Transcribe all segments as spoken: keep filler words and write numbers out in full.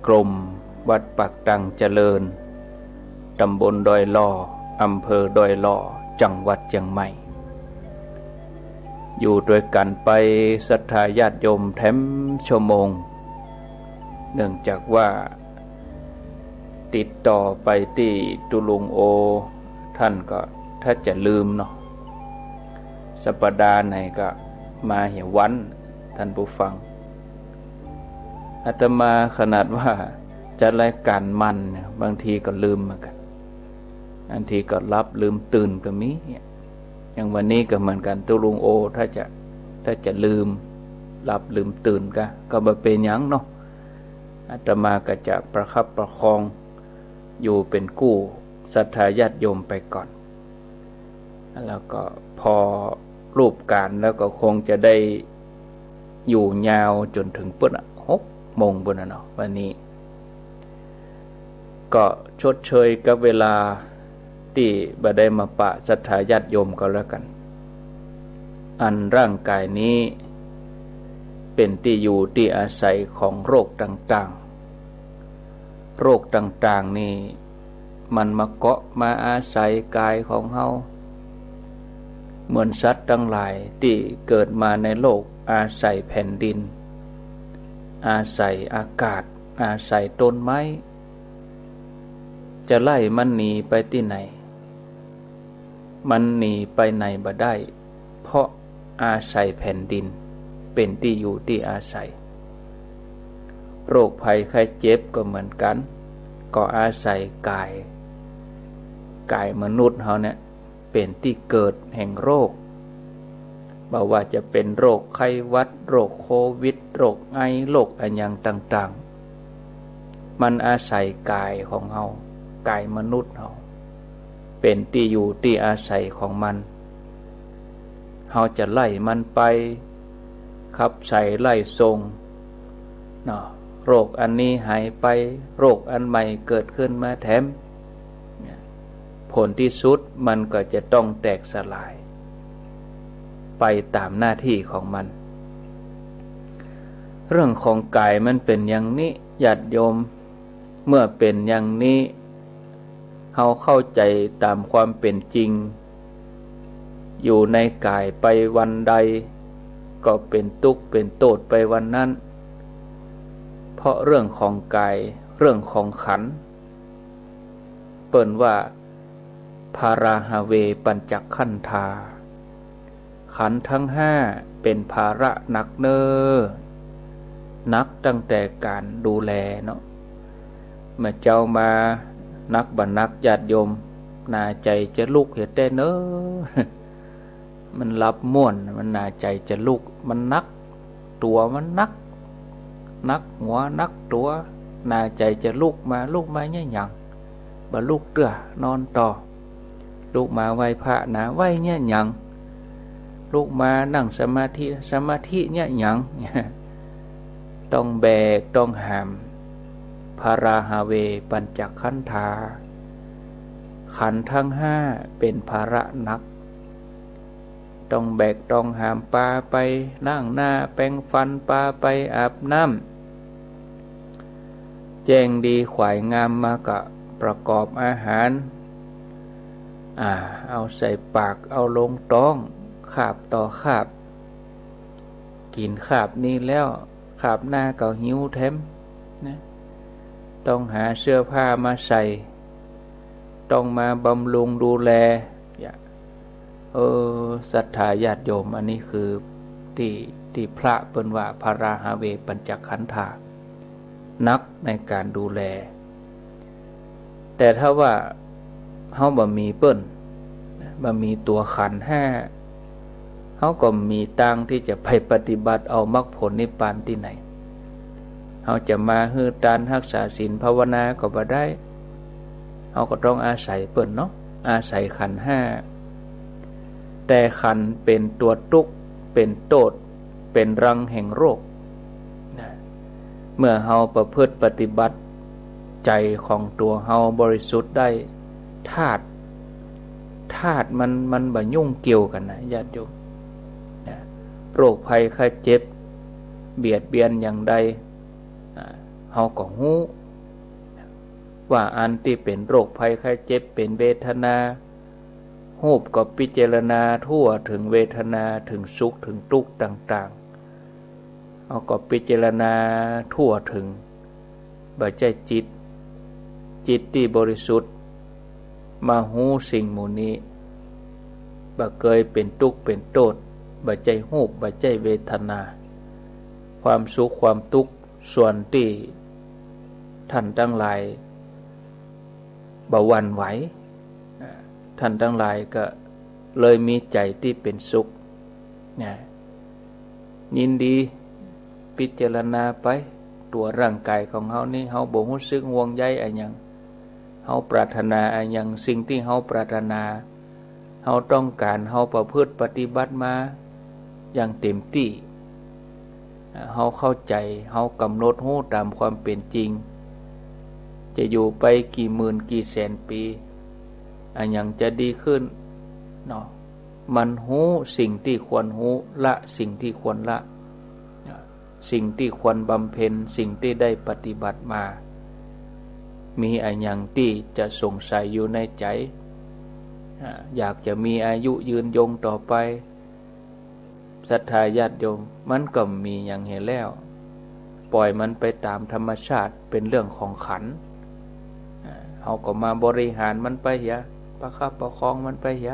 กรม วัดปากตังเจริญ ตำบลดอยหล่อ อำเภอดอยหล่อ จังหวัดเจียงใหม่ อยู่ตวยกั๋นไปศรัทธาญาติโยมแถมชั่วโมง เนื่องจากว่าติดต่อไปตี้ตุ๊ลุงโอ ต้านก็ถ้าจะลืมเนาะ สัปดาห์ไหนก็มาเหียวัน ต้านผู้ฟัง อาตมาขนาดว่าจัดรายก๋านมันเนี่ย บางทีก็ลืมเหมือนกั๋น บางทีก็หลับลืมตื่นก็มี อย่างวันนี้ก็เหมือนกั๋น ตุ๊ลุงโอ ถ้าจะ ถ้าจะลืม หลับลืมตื่นก็ ก็บ่เป๋นหยังเนาะ อาตมาก็จะประคับประคองอยู่เป๋นกู้ศรัทธาญาติโยมไปก่อน แล้วก็พอรูปก๋านแล้วก็คงจะได้อยู่ยาวจ๋นเถิงปู๊นอะ หกโมงปู๊นอะเนาะ วันนี้ ก็ชดเชยกับเวลาตี้บ่ได้มาปะศรัทธาญาติโยมก็แล้วกั๋น อันร่างกายนี้เป๋นตี้อยู่ตี้อาศัยของโรคต่างๆ โรคต่างๆ นี่ มันมาเกาะมาอาศัยก๋ายของเฮา เหมือนสัตว์ตังหลายตี้เกิดมาในโลกอาศัยแผ่นดิน อาศัยอากาศ อาศัยต้นไม้ จะไล่มันหนีไปตี้ไหน มันหนีไปไหนบ่ได้ เพราะอาศัยแผ่นดินเป๋นตี้อยู่ตี้อาศัย โรคภัยไข้เจ็บก็เหมือนกั๋น ก็อาศัยก๋าย ก๋ายมนุษย์เฮาเนี่ยเป๋นตี้เกิดแห่งโรค บ่ว่าจะเป๋นโรคไข้หวัด โรคโควิด โรคไอ โรคอะหยังต่างๆ มันอาศัยก๋ายของเฮา ก๋ายมนุษย์เฮา เป๋นตี้อยู่ตี้อาศัยของมัน เฮาจะไล่มันไป ขับไล่ไล่ส่งเนาะ โรคอันนี้หายไป โรคอันใหม่เกิดขึ้นมาแถม เนี่ย ผลตี้สุดมันก็จะต้องแตกสลายไปต๋ามหน้าตี้ของมัน เรื่องของก๋ายมันเป๋นอย่างนี้ ญาติโยม เมื่อเป๋นอย่างนี้ เฮาเข้าใจ๋ต๋ามความเป๋นจริง อยู่ในก๋ายไปวันใด ก็เป๋นตุ๊กข์เป๋นโต้ษไปวันนั้น เพราะเรื่องของก๋าย เรื่องของขันธ์ เปิ้นว่า พาราหะเว ปัญจขันธา ขันธ์ตังห้าเป๋นภาระหนักเน้อ หนักตั้งแต่ก๋านดูแลเนาะ เมื่อเจ๊ามาหนักบ่หนัก ญาติโยม หน้าใจ๋จะลุกเหียแต๊เน้อ มันหลับม่วน มันหน้าใจ๋จะลุก มันหนัก ตั๋วมันหนัก หนักหัวหนักตั๋ว หน้าใจ๋จะลุกมา ลุกมาเยียะหยัง บ่ลุกเตื้อ นอนต่อ ลุกมาไหว้พระนะ ไหว้เยียะหยัง ลุกมานั่งสมาธิ สมาธิเยียะหยัง ต้องแบกต้องหาม พาราหะเว ปัญจขันธา ขันธ์ตังห้าเป๋นภาระหนัก ต้องแบกต้องหาม ปาไปล้างหน้าแปรงฟัน ปาไปอาบน้ำ แจ้งดีขวายงามมาก็ประกอบอาหาร อ่า เอาใส่ปาก เอาลงต๊อง คาบต่อคาบ กิ๋นคาบนี้แล้ว คาบหน้าก็หิวแถมนะ ต้องหาเสื้อผ้ามาใส่ ต้องมาบำรุงดูแล เออ ศรัทธาญาติโยม อันนี้คือตี้ ตี้พระเปิ้นว่า พาราหะเว ปัญจขันธา หนักในก๋านดูแล แต่ถ้าว่าเฮาบ่มีเปิ้น บ่มีตั๋วขันธ์ห้า เฮาก็บ่มีตางตี้จะไปปฏิบัติเอามรรคผลนิพพานตี้ไหน เฮาจะมาหื้อตาน ฮักษาศีล ภาวนาก็บ่ได้ เฮาก็ต้องอาศัยเปิ้นเนาะ อาศัยขันธ์ห้า แต่ขันธ์เป๋นตั๋วตุ๊กข์ เป๋นโต้ษ เป๋นรังแห่งโรคนะ เมื่อเฮาประพฤติปฏิบัติ ใจ๋ของตั๋วเฮาบริสุทธิ์ได้ ธาตุ ธาตุมัน มันบ่ยุ่งเกี่ยวกั๋นนะ ญาติโยมนะ โรคภัยไข้เจ็บ เบียดเบียนอย่างใด อ่า เฮาก็ฮู้ว่าอันตี้เป๋นโรคภัยไข้เจ็บเป๋นเวทนา ฮูปก็พิจารณาทั่วเถิงเวทนา เถิงสุขเถิงตุ๊กข์ต่างๆ เฮาก็พิจารณาทั่วเถิง บ่ใจ้จิต จิตตี้บริสุทธิ์ มาฮู้สิ่งหมู่นี้ บ่เกยเป๋นตุ๊กข์เป๋นโต้ษ บ่ใจ้ฮูป บ่ใจ้เวทนา ความสุขความตุ๊กข์ส่วนตี้ท่านตังหลายบ่หวั่นไหว อ่า ท่านตังหลายก็เลยมีใจ๋ตี้เป๋นสุข นะ ยินดีพิจารณาไป ตั๋วร่างก๋ายของเฮานี้ เฮาบ่ฮู้สึกห่วงใยอะหยัง เฮาปรารถนาอะหยัง สิ่งตี้เฮาปรารถนา เฮาต้องก๋าน เฮาประพฤติปฏิบัติมาอย่างเต็มตี้ เฮาเข้าใจ๋ เฮากำหนดฮู้ต๋ามความเป๋นจริง จะอยู่ไปกี่หมื่นกี่แสนปี๋ อะหยังจะดีขึ้น เนาะ มันฮู้สิ่งตี้ควรฮู้ ละสิ่งตี้ควรละ สิ่งตี้ควรบำเพ็ญ สิ่งตี้ได้ปฏิบัติมา มีอะหยังตี้จะสงสัยอยู่ในใจ๋ อ่า อยากจะมีอายุยืนยงต่อไป ศรัทธาญาติโยม มันก็บ่มีหยังเหียแล้ว ป่อยมันไปต๋ามธรรมชาติ เป๋นเรื่องของขันธ์ อ่า เฮาก็มาบริหารมันไปเหีย ประคับประคองมันไปเหีย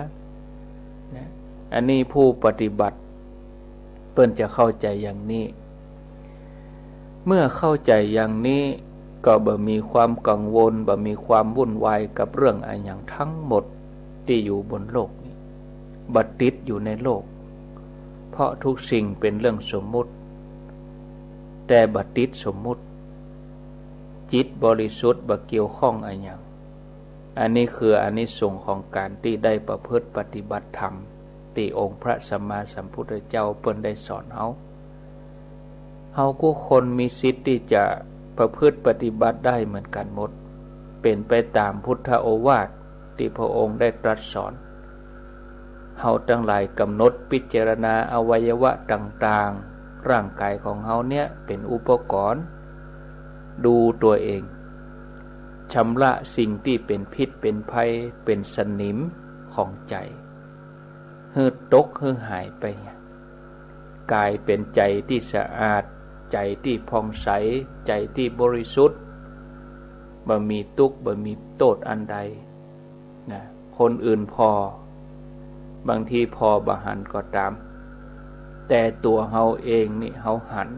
นะ อันนี้ผู้ปฏิบัติ เปิ้นจะเข้าใจ๋อย่างนี้ เมื่อเข้าใจ๋อย่างนี้ ก็บ่มีความกังวล บ่มีความวุ่นวายกับเรื่องอะหยังทั้งหมดตี้อยู่บนโลกนี้ บ่ติดอยู่ในโลก เพราะทุกสิ่งเป๋นเรื่องสมมุติ แต่บ่ติดสมมุติ จิตบริสุทธิ์บ่เกี่ยวข้องอะหยัง อันนี้คืออานิสงส์ของก๋านตี้ได้ประพฤติปฏิบัติธรรม ตี้องค์พระสัมมาสัมพุทธเจ้าเปิ้นได้สอนเฮา เฮากู้คนมีสิทธิ์ตี้จะประพฤติปฏิบัติได้เหมือนกั๋นหมด เป๋นไปต๋ามพุทธโอวาทตี้พระองค์ได้ตรัสสอน เฮาตังหลายกำหนดพิจารณาอวัยวะต่างๆ ร่างก๋ายของเฮาเนี่ยเป๋นอุปกรณ์ ดูตั๋วเอง ชำระสิ่งตี้เป๋นพิษเป๋นภัย เป๋นสนิมของใจ๋ หื้อตกหื้อหายไป ก๋ายเป๋นใจ๋ตี้สะอาด ใจ๋ตี้ผ่องใส ใจ๋ตี้บริสุทธิ์ บ่มีตุ๊กข์ บ่มีโต้ษอันใด นะ คนอื่นผ่อ บางทีผ่อบ่หันก็ต๋าม แต่ตั๋วเฮาเองนี่เฮาหัน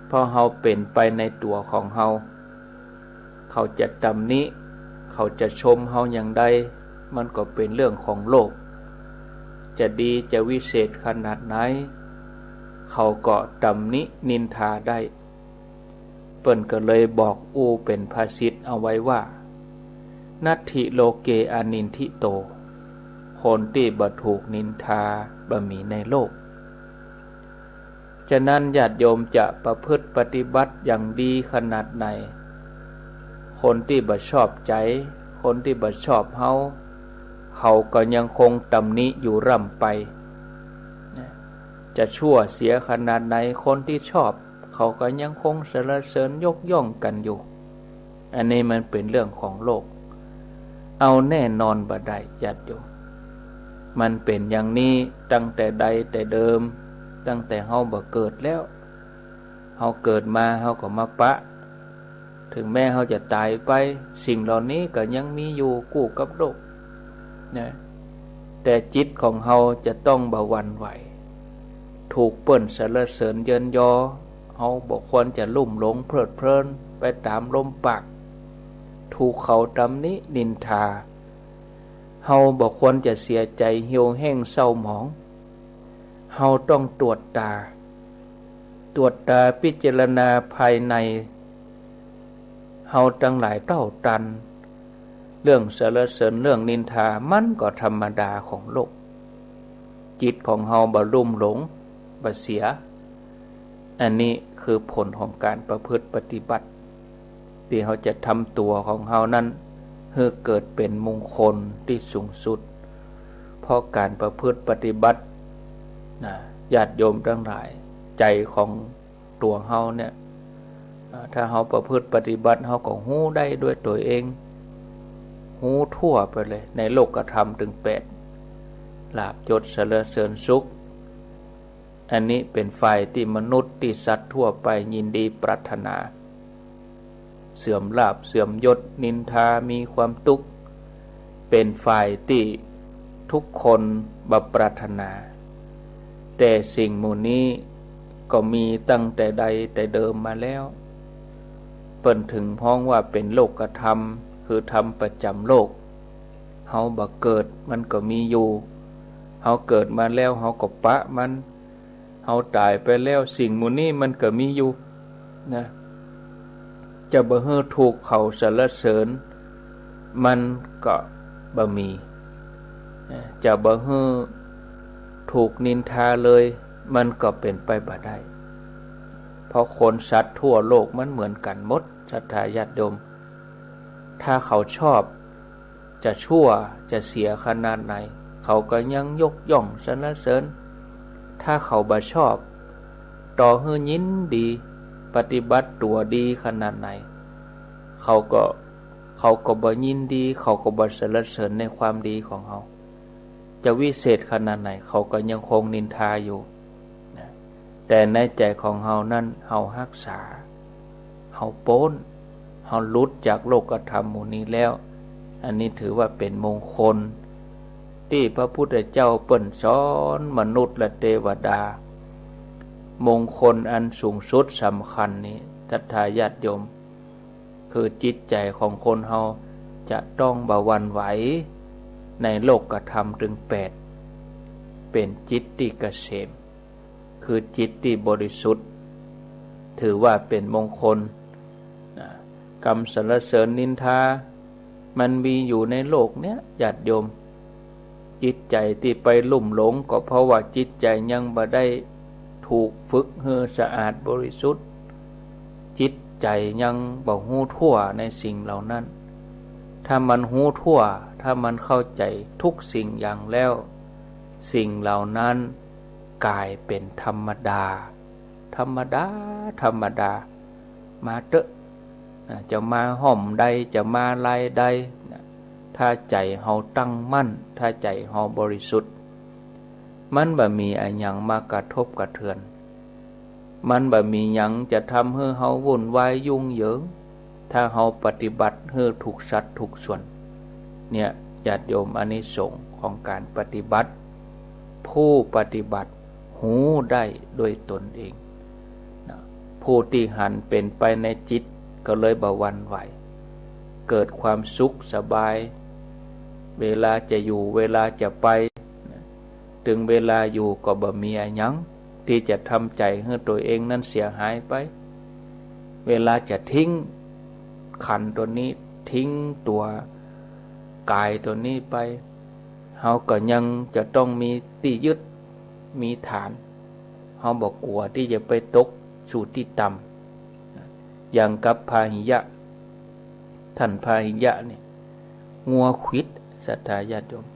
เพราะเฮาเป๋นไปในตั๋วของเฮา เขาจะตำหนิ เขาจะชมเฮาอย่างใด มันก็เป๋นเรื่องของโลก จะดีจะวิเศษขนาดไหน เขาก็ตำหนินินทาได้ เปิ้นก็เลยบอกอู้เป๋นภาษิตเอาไว้ว่า นัตถิโลเกอนินทิโต คนตี้บ่ถูกนินทาบ่มีในโลก ฉะนั้นญาติโยมจะประพฤติปฏิบัติอย่างดีขนาดไหน คนตี้บ่ชอบใจ๋ คนตี้บ่ชอบเฮา เขาก็ยังคงตำหนิอยู่ร่ำไป นะ จะชั่วเสียขนาดไหน คนตี้ชอบ เขาก็ยังคงสรรเสริญยกย่องกั๋นอยู่ อันนี้มันเป๋นเรื่องของโลก เอาแน่นอนบ่ได้ญาติโยม มันเป๋นอย่างนี้ตั้งแต่ใดแต่เดิม ตั้งแต่เฮาบ่เกิดแล้ว เฮาเกิดมาเฮาก็มาปะ ถึงแม้เฮาจะต๋ายไป สิ่งเหล่านี้ก็ยังมีอยู่กู้กับโลก นะ แต่จิตของเฮาจะต้องบ่หวั่นไหว ถูกเปิ้นสรรเสริญเยินยอ เฮาบ่ควรจะลุ่มหลงเพลิดเพลินไปต๋ามลมปาก ถูกเขาตำหนินินทา เฮาบ่ควรจะเสียใจ๋เหี่ยวแห้งเศร้าหมอง เฮาต้องตรวจตรา ตรวจตราพิจารณาภายใน เฮาตังหลายเต้าตัน เรื่องสรรเสริญเรื่องนินทามันก็ธรรมดาของโลก จิตของเฮาบ่ลุ่มหลงบ่เสีย อันนี้คือผลของก๋านประพฤติปฏิบัติ ตี้เฮาจะทำตั๋วของเฮานั้นหื้อเกิดเป๋นมงคลตี้สูงสุด เพราะก๋านประพฤติปฏิบัติ นะ ญาติโยมตังหลาย ใจ๋ของตั๋วเฮาเนี่ย อ่า ถ้าเฮาประพฤติปฏิบัติ เฮาก็ฮู้ได้ด้วยตนเอง ฮู้ทั่วไปเลย ในโลกธรรมตึงแปด ลาภยศสรรเสริญสุข อันนี้เป๋นฝ่ายตี้มนุษย์ตี้สัตว์ทั่วไปยินดีปรารถนา เสื่อมลาภเสื่อมยศนินทามีความตุ๊กข์ เป๋นฝ่ายตี้ทุกคนบ่ปรารถนา แต่สิ่งหมู่นี้ก็มีตั้งแต่ใดแต่เดิมมาแล้ว เปิ้นถึงฮ้องว่าเป๋นโลกธรรม คือธรรมประจ๋ำโลก เฮาบ่เกิดมันก็มีอยู่ เฮาเกิดมาแล้วเฮาก็ปะมัน เฮาต๋ายไปแล้วสิ่งหมู่นี้มันก็มีอยู่นะ จะบ่หื้อถูกเขาสรรเสริญ มันก็บ่มีนะ จะบ่หื้อถูกนินทาเลย มันก็เป๋นไปบ่ได้ เพราะคนสัตว์ทั่วโลกมันเหมือนกั๋นหมด ศรัทธาญาติโยม ถ้าเขาชอบ จะชั่วจะเสียขนาดไหน เขาก็ยังยกย่องสรรเสริญ ถ้าเขาบ่ชอบ ต่อหื้อยินดี ปฏิบัติตั๋วดีขนาดไหน เขาก็ เขาก็บ่ยินดี เขาก็บ่สรรเสริญในความดีของเฮา จะวิเศษขนาดไหน เขาก็ยังคงนินทาอยู่นะ แต่ในใจ๋ของเฮานั้น เฮาฮักษา เฮาป๊น เฮาหลุดจากโลกธรรมหมู่นี้แล้ว อันนี้ถือว่าเป๋นมงคล ตี้พระพุทธเจ้าเปิ้นสอนมนุษย์และเตวดา มงคลอันสูงสุดสำคัญนี้ ศรัทธาญาติโยม คือจิตใจ๋ของคนเฮาจะต้องบ่หวั่นไหวในโลกธรรมตึงแปด เป๋นจิตตี้เกษม คือจิตตี้บริสุทธิ์ ถือว่าเป๋นมงคลนะ กำสรรเสริญนินทา มันมีอยู่ในโลกเนี้ย ญาติโยม จิตใจ๋ตี้ไปลุ่มหลง ก็เพราะว่าจิตใจ๋ยังบ่ได้ถูกฝึกหื้อสะอาดบริสุทธิ์ จิตใจ๋ยังบ่ฮู้ทั่วในสิ่งเหล่านั้น ถ้ามันฮู้ทั่ว ถ้ามันเข้าใจ๋ทุกสิ่งอย่างแล้ว สิ่งเหล่านั้นก๋ายเป๋นธรรมดา ธรรมดา ธรรมดา มาเต๊อะ นะ จะมาฮ่อมใด จะมาลายใด นะ ถ้าใจ๋เฮาตั้งมั่น ถ้าใจ๋เฮาบริสุทธิ์ มันบ่มีอะหยังมากระทบกระเทือน มันบ่มีหยังจะทำหื้อเฮาวุ่นวายยุ่งเหยิง ถ้าเฮาปฏิบัติหื้อถูกสัดถูกส่วน เนี่ย ญาติโยม อานิสงส์ของก๋านปฏิบัติ ผู้ปฏิบัติฮู้ได้ด้วยตนเองนะ ผู้ตี้หันเป๋นไปในจิตก็เลยบ่หวั่นไหว เกิดความสุขสบาย เวลาจะอยู่ เวลาจะไปนะ ตึงเวลาอยู่ก็บ่มีอะหยังตี้จะทำใจ๋หื้อตั๋วเองนั้นเสียหายไป เวลาจะทิ้งขันธ์ตั๋วนี้ ทิ้งตั๋วก๋ายตั๋วนี้ไป เฮาก็ยังจะต้องมีตี้ยึด มีฐาน เฮาบ่กั๋วตี้จะไปตกสู่ตี้ต่ำ อย่างกับพาหิยะ ท่านพาหิยะนี่ งัวขวิด ศรัทธาญาติโยม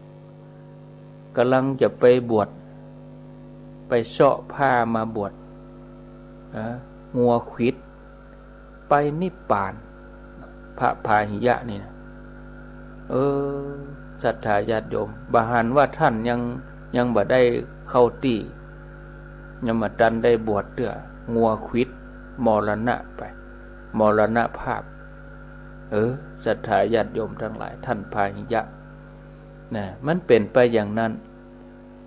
ก่ำลังจะไปบวช ไปเซาะผ้ามาบวช นะ งัวขวิด ไปนิพพาน พระพาหิยะนี่นะ เออ ศรัทธาญาติโยม บ่หันว่าท่านยัง ยังบ่ได้เข้าตี้ ยังบ่ตันได้บวชเตื้อ งัวขวิด มรณะไป มรณภาพ เออ ศรัทธาญาติโยมตังหลาย ท่านพาหิยะ นะ มันเป๋นไปอย่างนั้น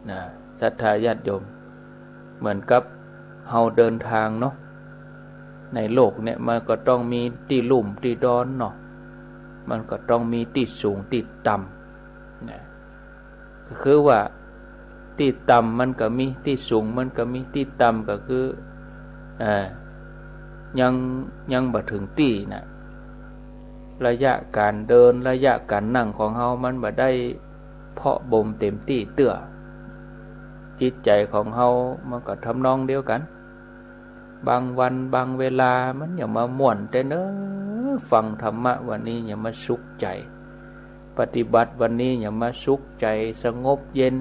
นะ ศรัทธาญาติโยม เหมือนกับเฮาเดินทางเนาะ ในโลกเนี่ยมันก็ต้องมีตี้ลุ่มตี้ดอนเนาะ มันก็ต้องมีตี้สูงตี้ต่ำ นะ ก็คือว่าตี้ต่ำมันก็มี ตี้สูงมันก็มี ตี้ต่ำก็คือ อ่า ยัง ยังบ่ถึงตี้นะ ระยะก๋านเดิน ระยะก๋านนั่งของเฮามันบ่ได้เพาะบ่มเต็มตี้เตื้อ จิตใจ๋ของเฮามันก็ทำนองเดียวกั๋น บางวันบางเวลามันหยังบ่าม่วนแต๊เนาะ ฟังธรรมะวันนี้หยังบ่าสุขใจ๋ ปฏิบัติวันนี้หยังบ่าสุขใจ๋ สงบเย็น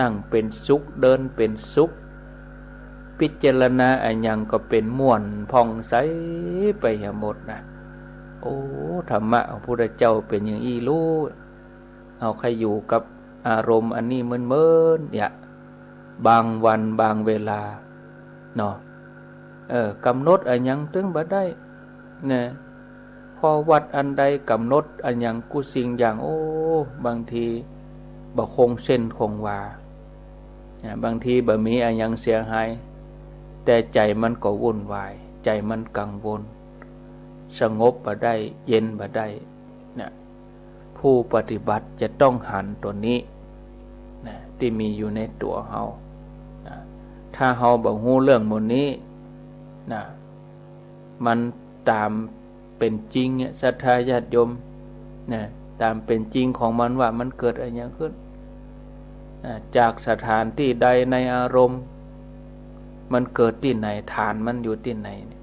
นั่งเป๋นสุข เดินเป๋นสุข ปิจารณาอะหยังก็เป๋นม่วนผ่องใสไปเหียหมดนะ โอ้ ธรรมะของพระพุทธเจ้าเป๋นอย่างอี้ลูก เฮาใค่อยู่กับอารมณ์อันนี้เมินๆ เนี่ย บางวันบางเวลา เนาะ เออ ก๋ำหนดอะหยังตึงบ่ได้ นะ พอวัดอันใดก๋ำหนดอะหยังกู้สิ่งอย่าง โอ้ บางทีบ่คงเส้นคงวา นะ บางทีบ่มีอะหยังเสียหาย แต่ใจ๋มันก็วุ่นวาย ใจ๋มันกังวล สงบบ่ได้ เย็นบ่ได้ นะ ผู้ปฏิบัติจะต้องหันตั๋วนี้ นะ ตี้มีอยู่ในตั๋วเฮา นะ ถ้าเฮาบ่ฮู้เรื่องหมู่นี้ นะ มันต๋ามเป๋นจริงเนี่ย ศรัทธาญาติโยม นะ ต๋ามเป๋นจริงของมันว่ามันเกิดอะหยังขึ้น นะ จากสถานตี้ใดในอารมณ์ มันเกิดตี้ไหน ฐานมันอยู่ตี้ไหนเนี่ย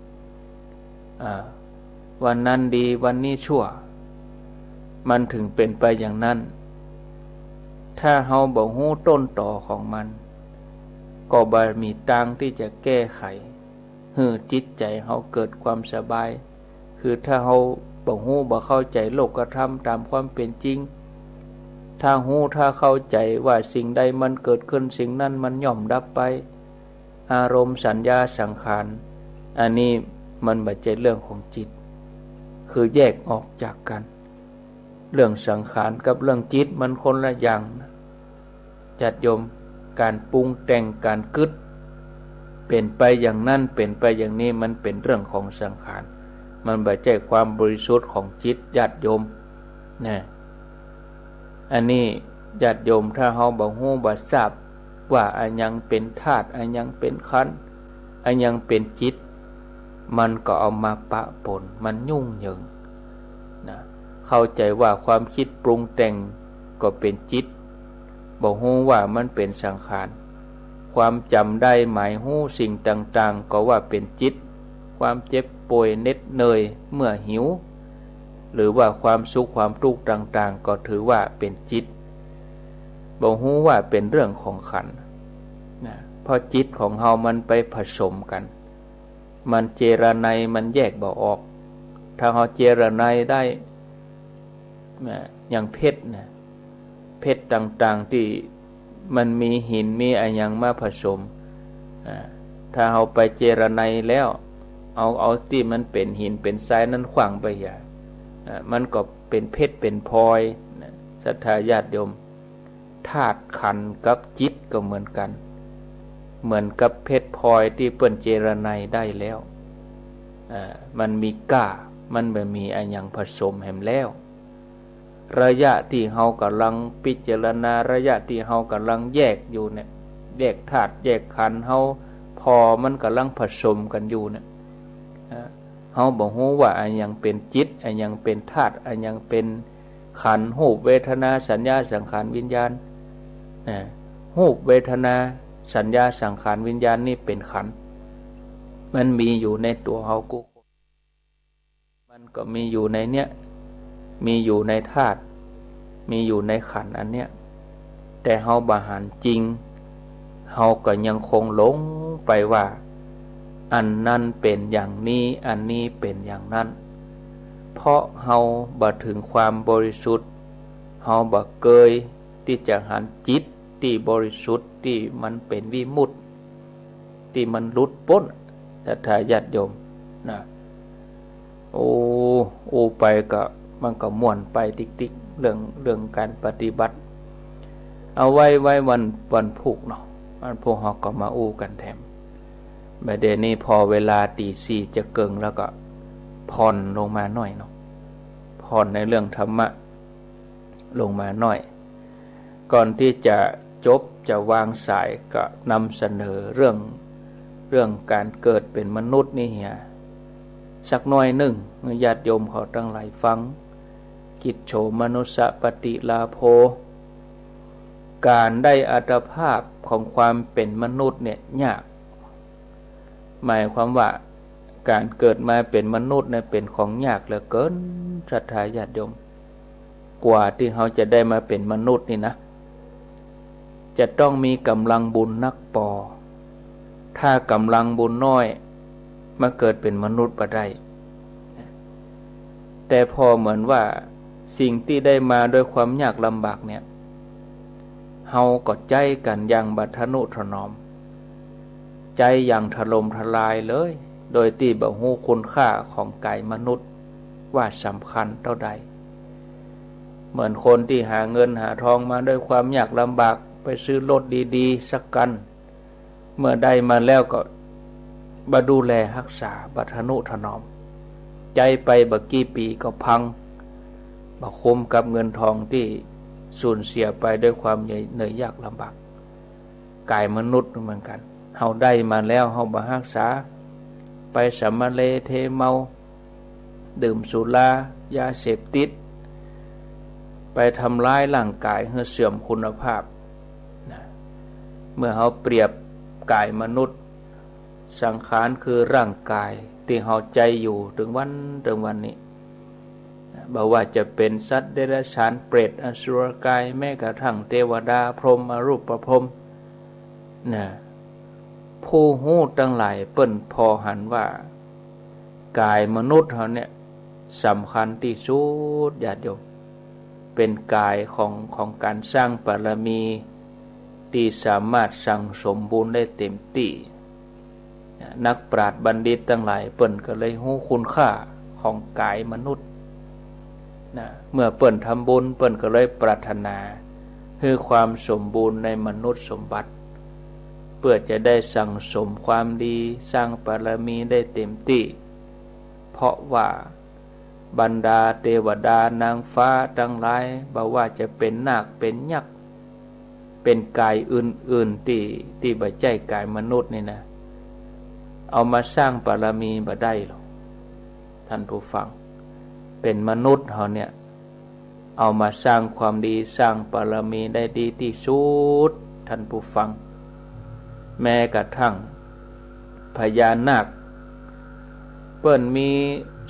อ่า วันนั้นดี วันนี้ชั่ว มันเถิงเป๋นไปอย่างนั้น ถ้าเฮาบ่ฮู้ต้นตอของมัน ก็บ่มีตางตี้จะแก้ไข หื้อจิตใจ๋เฮาเกิดความสบาย คือถ้าเฮาบ่ฮู้บ่เข้าใจ๋โลกธรรมต๋ามความเป๋นจริง ถ้าฮู้ถ้าเข้าใจ๋ว่าสิ่งใดมันเกิดขึ้น สิ่งนั้นมันย่อมดับไป อารมณ์ สัญญา สังขาร อันนี้มันบ่ใจ้เรื่องของจิต คือแยกออกจากกั๋น เรื่องสังขารกับเรื่องจิตมันคนละอย่างนะ ญาติโยม ก๋านปรุงแต่ง ก๋านกึ๊ด เป๋นไปอย่างนั้น เป๋นไปอย่างนี้ มันเป๋นเรื่องของสังขาร มันบ่ใจ้ความบริสุทธิ์ของจิต ญาติโยม นะ อันนี้ญาติโยม ถ้าเฮาบ่ฮู้บ่ทราบว่าอะหยังเป๋นธาตุ อะหยังเป๋นขันธ์ อะหยังเป๋นจิต มันก็เอามาปะปน มันยุ่งเหยิง นะ เข้าใจ๋ว่าความกึ๊ดปรุงแต่งก็เป๋นจิต บ่ฮู้ว่ามันเป๋นสังขาร ความจ๋ำได้หมายฮู้สิ่งต่างๆ ก็ว่าเป๋นจิต ความเจ็บป่วยเหน็ดเหนื่อยเมื่อหิว หรือว่าความสุขความตุ๊กข์ต่างๆ ก็ถือว่าเป๋นจิต บ่ฮู้ว่าเป๋นเรื่องของขันธ์ นะ เพราะจิตของเฮามันไปผสมกั๋น มันเจรไน มันแยกบ่ออก ถ้าเฮาเจรไนได้ นะ อย่างเพชรนะ เพชรต่างๆ ตี้มันมีหินมีอะหยังมาผสม อ่า ถ้าเฮาไปเจรไนแล้ว เอา เอาตี้มันเป๋นหินเป๋นทรายนั้นขว้างไปเหีย อ่า มันก็เป๋นเพชรเป๋นพลอยนะ ศรัทธาญาติโยม ธาตุขันธ์กับจิตก็เหมือนกั๋น เหมือนกับเพชรพลอยตี้เปิ้นเจรไนได้แล้ว อ่า มันมีก้า มันบ่มีอะหยังผสมแหมแล้ว ระยะตี้เฮาก่ำลังพิจารณา ระยะตี้เฮาก่ำลังแยกอยู่เนี่ย แยกธาตุแยกขันธ์ เฮาผ่อมันก่ำลังผสมกั๋นอยู่เนี่ย อ่า เฮาบ่ฮู้ว่าอะหยังเป๋นจิต อะหยังเป๋นธาตุ อะหยังเป๋นขันธ์ รูป เวทนา สัญญา สังขาร วิญญาณ นะ รูป เวทนา สัญญา สังขาร วิญญาณนี่เป๋นขันธ์ มันมีอยู่ในตั๋วเฮากู้คน มันก็มีอยู่ในเนี้ย มีอยู่ในธาตุ มีอยู่ในขันธ์อันเนี้ย แต่เฮาบ่หันจริง เฮาก็ยังคงหลงไปว่า อันนั้นเป๋นอย่างนี้ อันนี้เป๋นอย่างนั้น เพราะเฮาบ่เถิงความบริสุทธิ์ เฮาบ่เกยตี้จะหันจิตตี้บริสุทธิ์ ตี้มันเป๋นวิมุตติ ตี้มันหลุดป๊น ศรัทธาญาติโยมนะ โอ้ อู้ไปก็ มันก็ม่วนไปติ๊กๆ เรื่อง เรื่องก๋านปฏิบัติ เอาไว้ ไว้วัน วันพูกเนาะ วันพูกเฮาก็มาอู้กั๋นแถม บ่าเดี่ยวนี้ผ่อเวลาตี๋สี่จะเกิ่งแล้วก็ผ่อนลงมาหน้อยเนาะ ผ่อนในเรื่องธรรมะลงมาหน้อย ก่อนตี้จะจบจะวางสายก็นำเสนอเรื่อง เรื่องก๋านเกิดเป๋นมนุษย์นี่เหีย สักหน้อยนึ่ง หื้อญาติโยมเขาตังหลายฟัง กิจโฉมนุสสะปฏิลาโภ ก๋านได้อัตภาพของความเป๋นมนุษย์เนี่ยยาก หมายความว่าก๋านเกิดมาเป๋นมนุษย์เนี่ยเป๋นของยากเหลือเกิน ศรัทธาญาติโยม กว่าตี้เฮาจะได้มาเป๋นมนุษย์นี่นะ จะต้องมีก๋ำลังบุญนักปอ ถ้าก๋ำลังบุญน้อย มาเกิดเป๋นมนุษย์บ่ได้ แต่ผ่อเหมือนว่าสิ่งตี้ได้มาด้วยความยากลำบากเนี่ย เฮาก็ใจ๊กั๋นอย่างบ่ทะนุถนอม ใจ๊อย่างถล่มทลายเลย โดยตี้บ่ฮู้คุณค่าของก๋ายมนุษย์ว่าสำคัญเต้าใด เหมือนคนตี้หาเงินหาทองมาด้วยความยากลำบาก ไปซื้อรถดีๆ สักคัน เมื่อได้มาแล้วก็บ่ดูแลฮักษา บ่ทะนุถนอม ใจ๊ไปบ่กี่ปี๋ก็พัง บ่คุ้มกับเงินทองตี้สูญเสียไปด้วยความเหนื่อยยากลำบาก ก๋ายมนุษย์เหมือนกั๋น เฮาได้มาแล้วเฮาบ่ฮักษา ไปสำมะเลเทเมา ดื่มสุรา ยาเสพติด ไปทำร้ายร่างก๋ายหื้อเสื่อมคุณภาพนะ เมื่อเฮาเปรียบก๋ายมนุษย์ สังขารคือร่างก๋ายตี้เฮาใจ๊อยู่เถิงวันเถิงวันนี้ บ่ว่าจะเป๋นสัตว์เดรัจฉาน เปรต อสุรกาย แม้กระทั่งเตวดา พรหม อรูปพรหมนะ ผู้ฮู้ตังหลายเปิ้นผ่อหันว่า ก๋ายมนุษย์เฮาเนี่ยสำคัญตี้สุด ญาติโยม เป๋นก๋ายของ ของก๋านสร้างบารมี ตี้สามารถสั่งสมบุญได้เต๋มตี้ นักปราชญ์บัณฑิตตังหลายเปิ้นก็เลยฮู้คุณค่าของก๋ายมนุษย์นะ เมื่อเปิ้นทำบุญเปิ้นก็เลยปรารถนาหื้อความสมบูรณ์ในมนุษย์สมบัติ เปื้อจะได้สั่งสมความดี สร้างบารมีได้เต๋มตี้ เพราะว่า บรรดาเตวดานางฟ้าตังหลาย บ่ว่าจะเป๋นนาคเป๋นยักษ์ เป๋นก๋ายอื่นๆ ตี้ ตี้บ่ใจ้ก๋ายมนุษย์นี่นะ เอามาสร้างบารมีบ่ได้หรอก ท่านผู้ฟัง เป๋นมนุษย์เฮาเนี่ย เอามาสร้างความดี สร้างบารมีได้ดีตี้สุด ท่านผู้ฟัง แม้กระทั่งพญานาค เปิ้นมี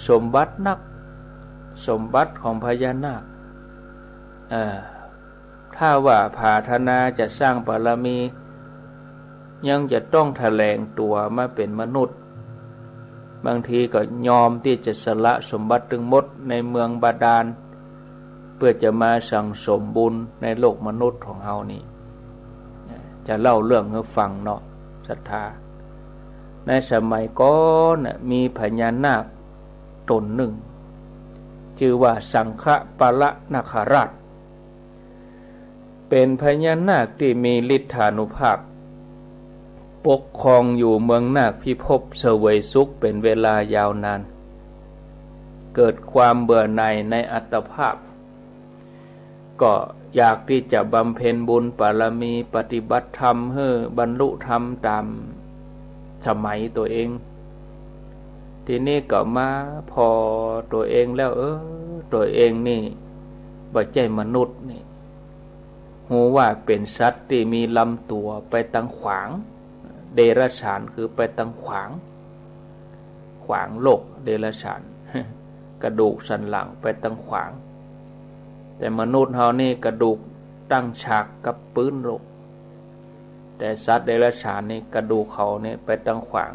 สมบัตินัก สมบัติของพญานาค เอ่อ ถ้าว่าปรารถนาจะสร้างบารมี ยังจะต้องแถลงตั๋วมาเป๋นมนุษย์ บางทีก็ยอมตี้จะสละสมบัติตึงหมดในเมืองบาดาล เปื้อจะมาสั่งสมบุญในโลกมนุษย์ของเฮานี่ จะเล่าเรื่องหื้อฟังเนาะ ศรัทธา ในสมัยก่อนน่ะ มีพญานาคต๋นนึ่ง จื้อว่าสังฆปาละนาคราช เป๋นพญานาคตี้มีฤทธานุภาพ ปกครองอยู่เมืองนาคพิภพเสวยสุขเป๋นเวลายาวนาน เกิดความเบื่อหน่ายในอัตภาพ ก็อยากตี้จะบำเพ็ญบุญบารมีปฏิบัติธรรมหื้อบรรลุธรรมต๋ามสมัยตั๋วเอง ทีนี้ก็มาผ่อตั๋วเองแล้ว เออ ตั๋วเองนี่บ่ใจ้มนุษย์นี่ ฮู้ว่าเป๋นสัตว์ตี้มีลำตั๋วไปตางขวาง เดรัจฉานคือไปตางขวาง ขวางโลก เดรัจฉาน กระดูกสันหลังไปตางขวาง แต่มนุษย์เฮานี่กระดูกตั้งฉากกับปื๊นโลก แต่สัตว์เดรัจฉานนี่กระดูกเขานี่ไปตางขวาง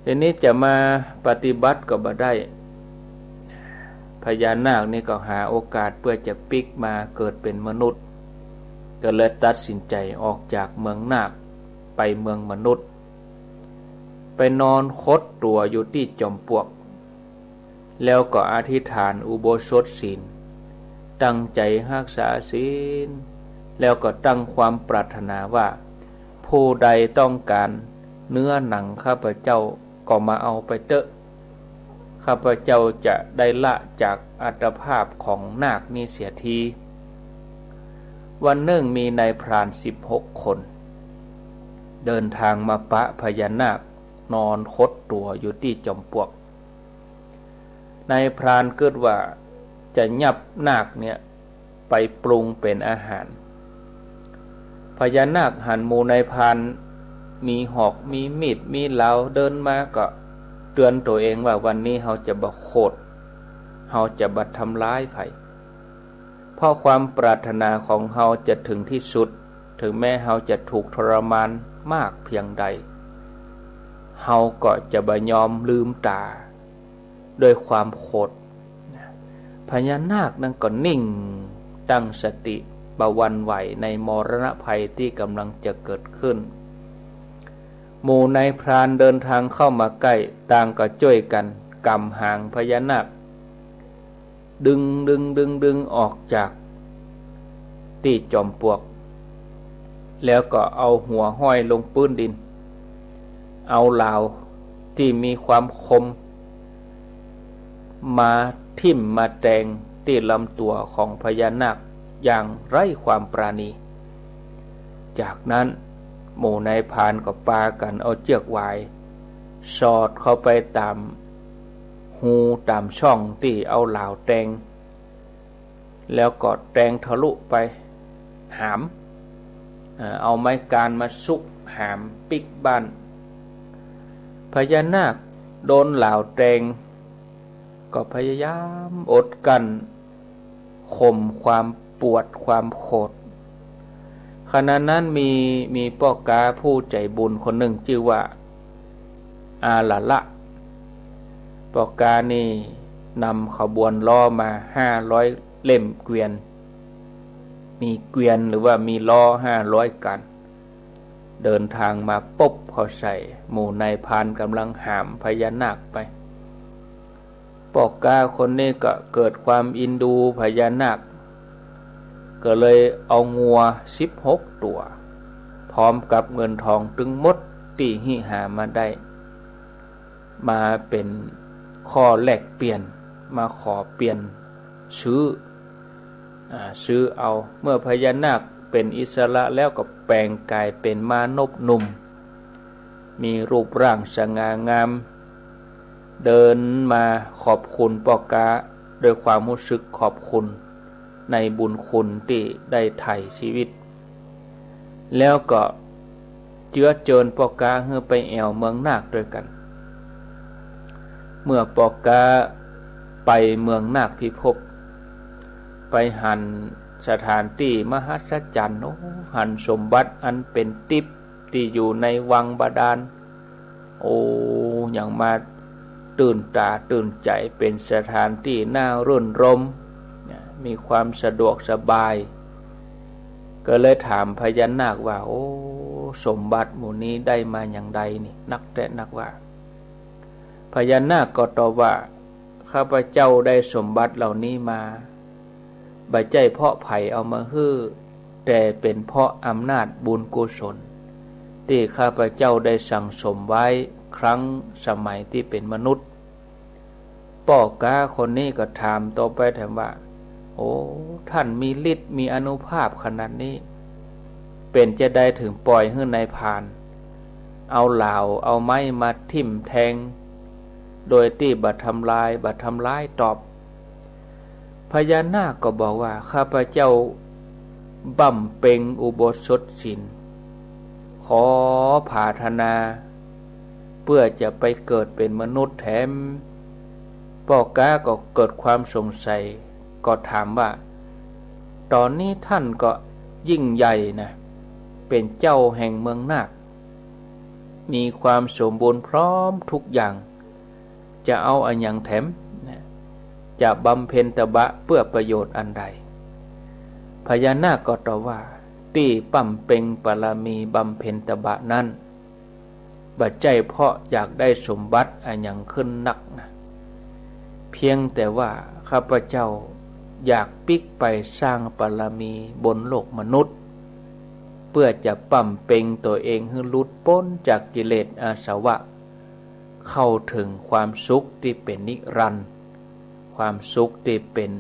ทีนี้จะมาปฏิบัติก็บ่ได้ พญานาคนี่ก็หาโอกาสเปื้อจะปิ๊กมาเกิดเป๋นมนุษย์ ก็เลยตัดสินใจ๋ออกจากเมืองนาคไปเมืองมนุษย์ ไปนอนขดตั๋วอยู่ตี้จอมปลวก แล้วก็อธิษฐานอุโบสถศีล ตั้งใจ๋ฮักษาศีล แล้วก็ตั้งความปรารถนาว่า ผู้ใดต้องก๋านเนื้อหนังข้าพเจ้าก็มาเอาไปเต๊อะ ข้าพเจ้าจะได้ละจากอัตภาพของนาคนี้เสียที วันนึ่งมีนายพรานสิบหกคน เดินทางมาปะพญานาคนอนขดตั๋วอยู่ตี้จอมปลวก นายพรานกึ๊ดว่าจะยับนาคเนี่ยไปปรุงเป๋นอาหาร พญานาคหันหมู่นายพรานมีหอก มีมีด มีเหลา เดินมาก็เตือนตั๋วเองว่า วันนี้เฮาจะบ่โขด เฮาจะบ่ทำร้ายใผ เพราะความปรารถนาของเฮาจะเถิงตี้สุด เถิงแม้เฮาจะถูกทรมาน มากเพียงใด เฮาก็จะบ่ยอมลืมต๋าด้วยความโขด พญานาคนั้นก็นิ่ง ตั้งสติ บ่หวั่นไหวในมรณะภัยตี้ก่ำลังจะเกิดขึ้น หมู่นายพรานเดินทางเข้ามาใก้ ต่างก็จ้วยกั๋นก๋ำหางพญานาค ดึง ดึง ดึง ดึงออกจากตี้จอมปลวก แล้วก็เอาหัวห้อยลงปื๊นดิน เอาหลาวตี้มีความคม มาทิ่มมาแตงตี้ลำตั๋วของพญานาคอย่างไร้ความปราณี จากนั้นหมู่นายพรานก็ปากั๋นเอาเจื้อกหวาย สอดเข้าไปต๋ามฮูต๋ามช่องตี้เอาหลาวแตง แล้วก็แตงทะลุไปหาม เอ่อ เอาไม้กานมาซุกหามปิ๊กบั้น พญานาคโดนหลาวแตง ก็พยายามอดกลั้นข่มความปวดความโขด ขณะนั้นมี มีป้อก๊าผู้ใจ๋บุญคนนึ่งจื้อว่า อาหละละ ป้อก๊านี่นำขบวนล้อมาห้าร้อยเล่มเกวียน มีเกวียนหรือว่ามีล้อห้าร้อยคัน เดินทางมาปุ๊บเข้าใส่หมู่นายพรานก่ำลังหามพญานาคไป ป้อก๊าคนนี้ก็เกิดความอินดูพญานาค ก็เลยเอางัวสิบหกตั๋ว พร้อมกับเงินทองตึงหมดตี้หิหามาได้ มาเป๋นข้อแลกเปลี่ยน มาขอเปลี่ยนซื้อ อ่า ซื้อเอา เมื่อพญานาคเป๋นอิสระแล้วก็แป๋งก๋ายเป๋นมานพหนุ่ม มีรูปร่างสง่างาม เดินมาขอบคุณป้อก๊าด้วยความฮู้สึกขอบคุณในบุญคุณตี้ได้ไถ่ชีวิต แล้วก็เจื้อเจิญป้อก๊าหื้อไปแอ่วเมืองนาคด้วยกั๋น เมื่อป้อก๊าไปเมืองนาคพิภพ ไปหันสถานตี้มหัศจรรย์ โอ้ หันสมบัติอันเป๋นติ๊บตี้อยู่ในวังบาดาล โอ้ อย่างมาตื่นต๋าตื่นใจ๋ เป๋นสถานตี้น่ารื่นรมย์ มีความสะดวกสบาย ก็เลยถามพญานาคว่า โอ้ สมบัติหมู่นี้ได้มาอย่างใดนี่ นักแต๊นักว่า พญานาคก็ตอบว่า ข้าพเจ้าได้สมบัติเหล่านี้มา บ่ใจ้เพราะใผเอามาหื้อ แต่เป๋นเพราะอำนาจบุญกุศล ตี้ข้าพเจ้าได้สั่งสมไว้ครั้งสมัยตี้เป๋นมนุษย์ ป้อก๊าคนนี้ก็ถามต่อไปแถมว่า โอ้ ท่านมีฤทธิ์มีอานุภาพขนาดนี้ เป๋นจาใดเถิงป่อยหื้อนายพราน เอาหลาวเอาไม้มาทิ่มแตง โดยตี้บ่ทำลาย บ่ทำร้ายตอบ พญานาคก็บอกว่า ข้าพเจ้าบำเพ็ญอุโบสถศีล ขอผาถนา เปื้อจะไปเกิดเป๋นมนุษย์แถม ป้อก๊าก็เกิดความสงสัย ก็ถามว่า ต๋อนนี้ท่านก็ยิ่งใหญ่นะ เป๋นเจ้าแห่งเมืองนาค มีความสมบูรณ์พร้อมทุกอย่าง จะเอาอะหยังแถม จะบำเพ็ญตบะเปื้อประโยชน์อันใด พญานาคก็ตอบว่า ตี้บำเพ็ญบารมีบำเพ็ญตบะนั้น บ่ใจ้เพราะอยากได้สมบัติอะหยังขึ้นนักนะ เพียงแต่ว่าข้าพเจ้าอยากปิ๊กไปสร้างบารมีบนโลกมนุษย์ เปื้อจะบำเพ็ญตั๋วเองหื้อหลุดป๊นจากกิเลสอาสวะ เข้าเถิงความสุขตี้เป๋นนิรันดร์ ความสุขตี้เป๋น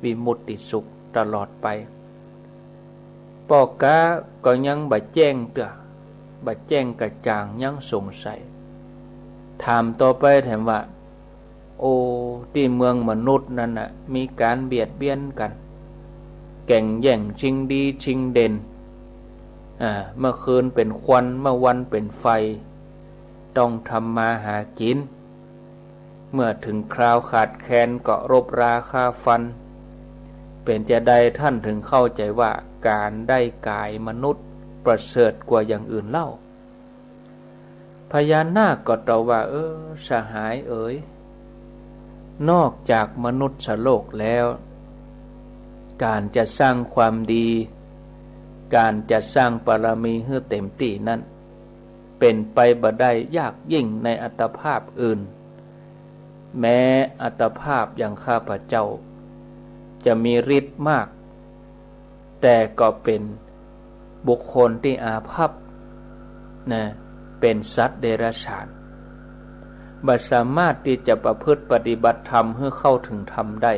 วิมุตติสุขตลอดไป ป้อก๊าก็ยังบ่แจ้งเตื้อ บ่แจ้งกระจ่าง ยังสงสัย ถามต่อไปแถมว่า โอ้ ตี้เมืองมนุษย์นั้นน่ะ มีก๋านเบียดเบียนกั๋น แก่งแย่งชิงดีชิงเด่น อ่า เมื่อคืนเป๋นควัน เมื่อวันเป๋นไฟ ต้องทำมาหากิ๋น เมื่อเถิงคราวขาดแคลนก็รบราฆ่าฟัน เป๋นจาใดท่านเถิงเข้าใจ๋ว่าก๋านได้ก๋ายมนุษย์ประเสริฐกว่าอย่างอื่นเล่า พญานาคก็ตอบว่า เออ สหายเอ๋ย นอกจากมนุษย์โลกแล้ว ก๋านจะสร้างความดี ก๋านจะสร้างบารมีหื้อเต็มตี้นั้น เป๋นไปบ่ได้ ยากยิ่งในอัตภาพอื่น แม้อัตภาพอย่างข้าพเจ้า จะมีฤทธิ์มาก แต่ก็เป๋นบุคคลตี้อาภัพนะ เป๋นสัตว์เดรัจฉาน บ่สามารถตี้จะประพฤติปฏิบัติธรรมหื้อเข้าเถิงธรรมได้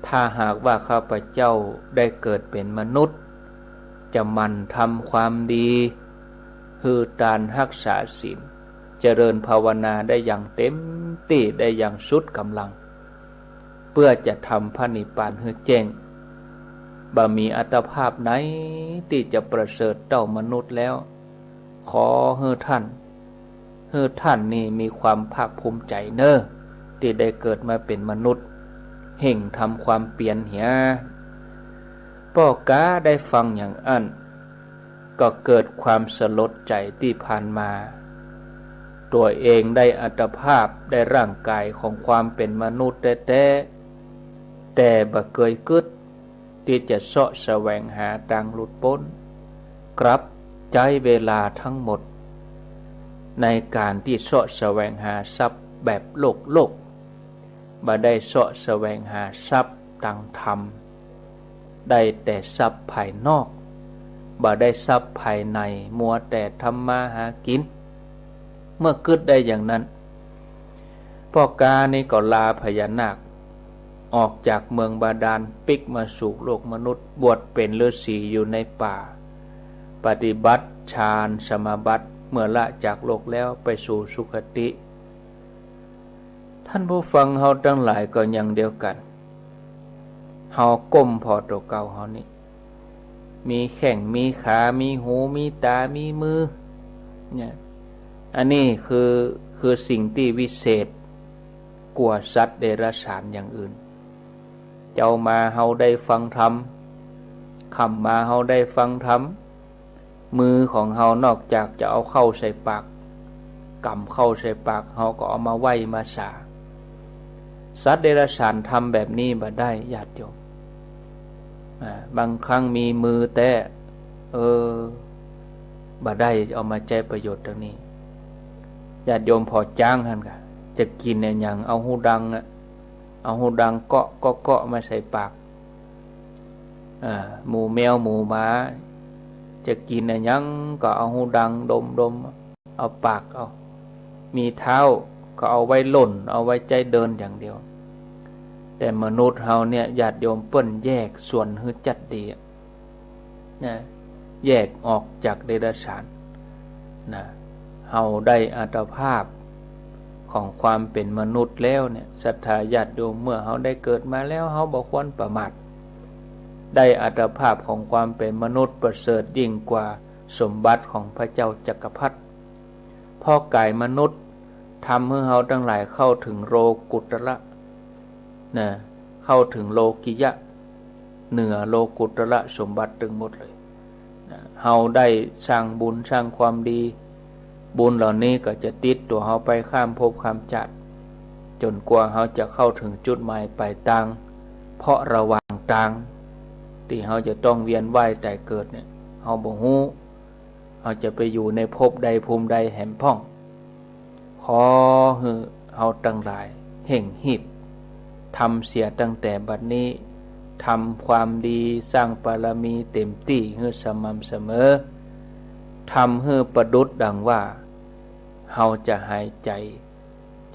ถ้าหากว่าข้าพเจ้าได้เกิดเป๋นมนุษย์ จะหมั่นทำความดี หื้อตาน ฮักษาศีล เจริญภาวนาได้อย่างเต็มตี้ ได้อย่างสุดก๋ำลัง เปื้อจะทำพระนิพพานหื้อแจ้ง บ่มีอัตภาพไหนตี้จะประเสริฐเต้ามนุษย์แล้ว ขอหื้อท่าน หื้อท่านนี่มีความภาคภูมิใจ๋เน่อ ตี้ได้เกิดมาเป๋นมนุษย์ เฮ่งทำความเปียรเหีย ป้อก๊าได้ฟังอย่างอั้น ก็เกิดความสลดใจ๋ตี้ผ่านมา ตั๋วเองได้อัตภาพ ได้ร่างก๋ายของความเป๋นมนุษย์แต๊ๆ แต่บ่เกยกึ๊ดตี้จะเซาะแสวงหาตางหลุดป๊น กลับใจ๊เวลาตึงหมด ในก๋านตี้เซาะแสวงหาทรัพย์แบบโลกๆ บ่ได้เซาะแสวงหาทรัพย์ตางธรรม ได้แต่ทรัพย์ภายนอก บ่ได้ทรัพย์ภายใน มัวแต่ทำมาหากิ๋น เมื่อกึ๊ดได้อย่างนั้น ป้อก๊านี้ก็ลาพญานาค ออกจากเมืองบาดาล ปิ๊กมาสู่โลกมนุษย์ บวชเป๋นฤๅษีอยู่ในป่า ปฏิบัติฌานสมาบัติ เมื่อละจากโลกแล้วไปสู่สุคติ ท่านผู้ฟังเฮาตังหลายก็อย่างเดียวกั๋น เฮาก้มผ่อตั๋วเก่าเฮานี่ มีแข้ง มีขา มีหู มีต๋า มีมือ เนี่ย อันนี้คือ คือสิ่งตี้วิเศษกว่าสัตว์เดรัจฉานอย่างอื่น เจ๊ามาเฮาได้ฟังธรรม ค่ำมาเฮาได้ฟังธรรม มือของเฮานอกจากจะเอาเข้าใส่ปาก ก๋ำเข้าใส่ปาก เฮาก็เอามาไหว้มาสา สัตว์เดรัจฉานทำแบบนี้บ่ได้ ญาติโยม อ่า บางครั้งมีมือแต๊ เออ บ่ได้เอามาใจ๊ประโยชน์ตรงนี้ ญาติโยมผ่อจ๊างหั้นก่ะ จะกิ๋นอะหยัง เอาฮูดังอะ เอาฮูดังเกาะเกาะเกาะมาใส่ปาก อ่า หมูแมวหมูหมา จะกิ๋นอะหยังก็เอาฮูดังดมดม เอาปากเอา มีเท้าก็เอาไว้ล่น เอาไว้ใจ๊เดินอย่างเดียว แต่มนุษย์เฮาเนี่ย ญาติโยม เปิ้นแยกส่วนหื้อจัดดีอะ นะ แยกออกจากเดรัจฉาน นะ เฮาได้อัตภาพของความเป๋นมนุษย์แล้วเนี่ย ศรัทธาญาติโยม เมื่อเฮาได้เกิดมาแล้ว เฮาบ่ควรประมาท ได้อัตภาพของความเป๋นมนุษย์ประเสริฐยิ่งกว่าสมบัติของพระเจ้าจักรพรรดิ เพราะก๋ายมนุษย์ทำหื้อเฮาตังหลายเข้าเถิงโลกุตระ นะ เข้าเถิงโลกิยะ เหนือโลกุตระสมบัติตึงหมดเลย นะ เฮาได้สร้างบุญสร้างความดี บุญเหล่านี้ก็จะติดตั๋วเฮาไปข้ามภพข้ามจาติ จ๋นกว่าเฮาจะเข้าเถิงจุดหมายป๋ายตาง เพราะระหว่างตางตี้เฮาจะต้องเวียนว่ายต๋ายเกิดเนี่ย เฮาบ่ฮู้ เฮาจะไปอยู่ในภพใดภูมิใดแหมพ่อง ขอหื้อเฮาตังหลายเฮ่งฮีบ ทำเสียตั้งแต่บัดนี้ ทำความดีสร้างบารมีเต๋มตี้หื้อสม่ำเสมอ ทำหื้อประดุจดังว่า เฮาจะหายใจ๋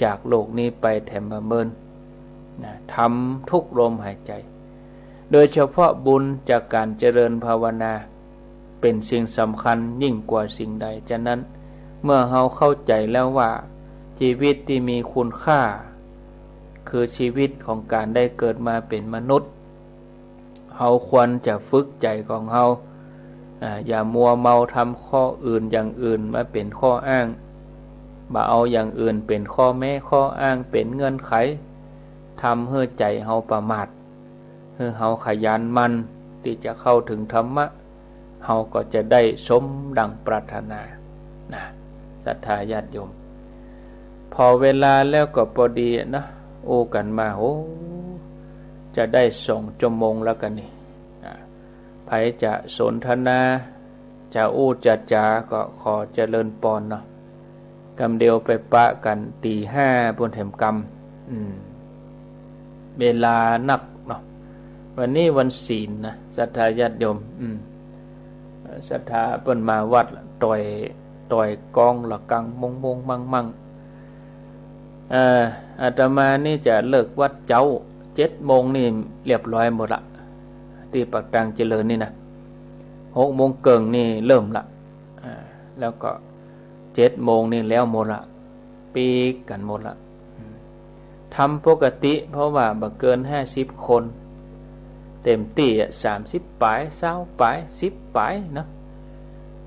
จากโลกนี้ไปแถมบ่เมิน นะ ทำทุกลมหายใจ๋ โดยเฉพาะบุญจากก๋านเจริญภาวนา เป๋นสิ่งสำคัญยิ่งกว่าสิ่งใด ฉะนั้น เมื่อเฮาเข้าใจ๋แล้วว่า ชีวิตตี้มีคุณค่า คือชีวิตของก๋านได้เกิดมาเป๋นมนุษย์ เฮาควรจะฝึกใจ๋ของเฮา อ่า อย่ามัวเมาทำข้ออื่นอย่างอื่นมาเป๋นข้ออ้าง บ่เอาอย่างอื่นเป๋นข้อแม้ข้ออ้าง เป๋นเงื่อนไข ทำหื้อใจ๋เฮาประมาท หื้อเฮาขยันหมั่นตี้จะเข้าเถิงธรรมะ เฮาก็จะได้สมดังปรารถนา นะ ศรัทธาญาติโยม พอเวลาแล้วก็ปอดีนะ อู้กั๋นมา โอ้ จะได้สองจั่วโมงแล้วกั๋นนี่ อ่า ใผจะสนทนา จะอู้จะจ๋าก็ขอเจริญปอนเนาะ กำเดียวไปปะกั๋นตี๋ห้าปู๊นแถมกำ อืม เวลานักเนาะ วันนี้วันศีลนะ ศรัทธาญาติโยม อืม ศรัทธาเปิ้นมาวัด ต่อย ต่อยก้องระฆัง มงมงมั่งมั่ง เอ่อ อาตมานี่จะเลิกวัดเจ๊า เจ็ดโมงนี่เรียบร้อยหมดละ ตี้ปากตางเจริญนี่นะ หกโมงเกิ่งนี่เริ่มละ อ่า แล้วก็เจ็ดโมงนี่แล้วหมดละ ปิ๊กกั๋นหมดละ อืม ทำปกติ เพราะว่าบ่เกินห้าสิบคน เต็มตี้อะ สามสิบป๋าย ซาวป๋าย สิบป๋ายเนาะ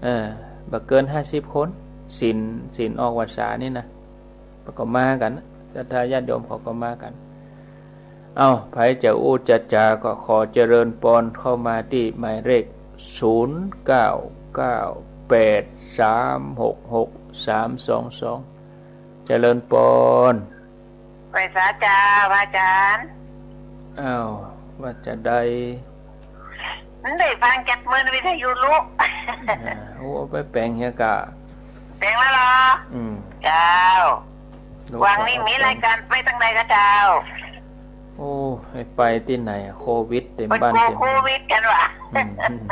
เออ บ่เกินห้าสิบคน ศีล ศีลออกพรรษานี่นะ ก็มากั๋น ศรัทธาญาติโยมเขาก็มากั๋น เอ้า ใผจะอู้จะจ๋าก็ขอเจริญปอนเข้ามาตี้หมายเลข ศูนย์เก้าเก้าแปดสามหกหกสามสองสอง เจริญปอน ไหว้สาเจ้า พระอาจารย์ อ้าว ว่าจะใด มันได้ฟังจากเมินวิทยุลุ อ่า โอ้ เอาไปแป๋งเหียก่า แป๋งแล้วเหรอ อืม เจ้า ลุ วางนี่มีรายก๋านไปตางใดก่อเจ้า โอ้ ให้ไปตี้ไหน โควิดเต็มบ้านเต็มเมือง โควิดกั๋นวะ อืม อืม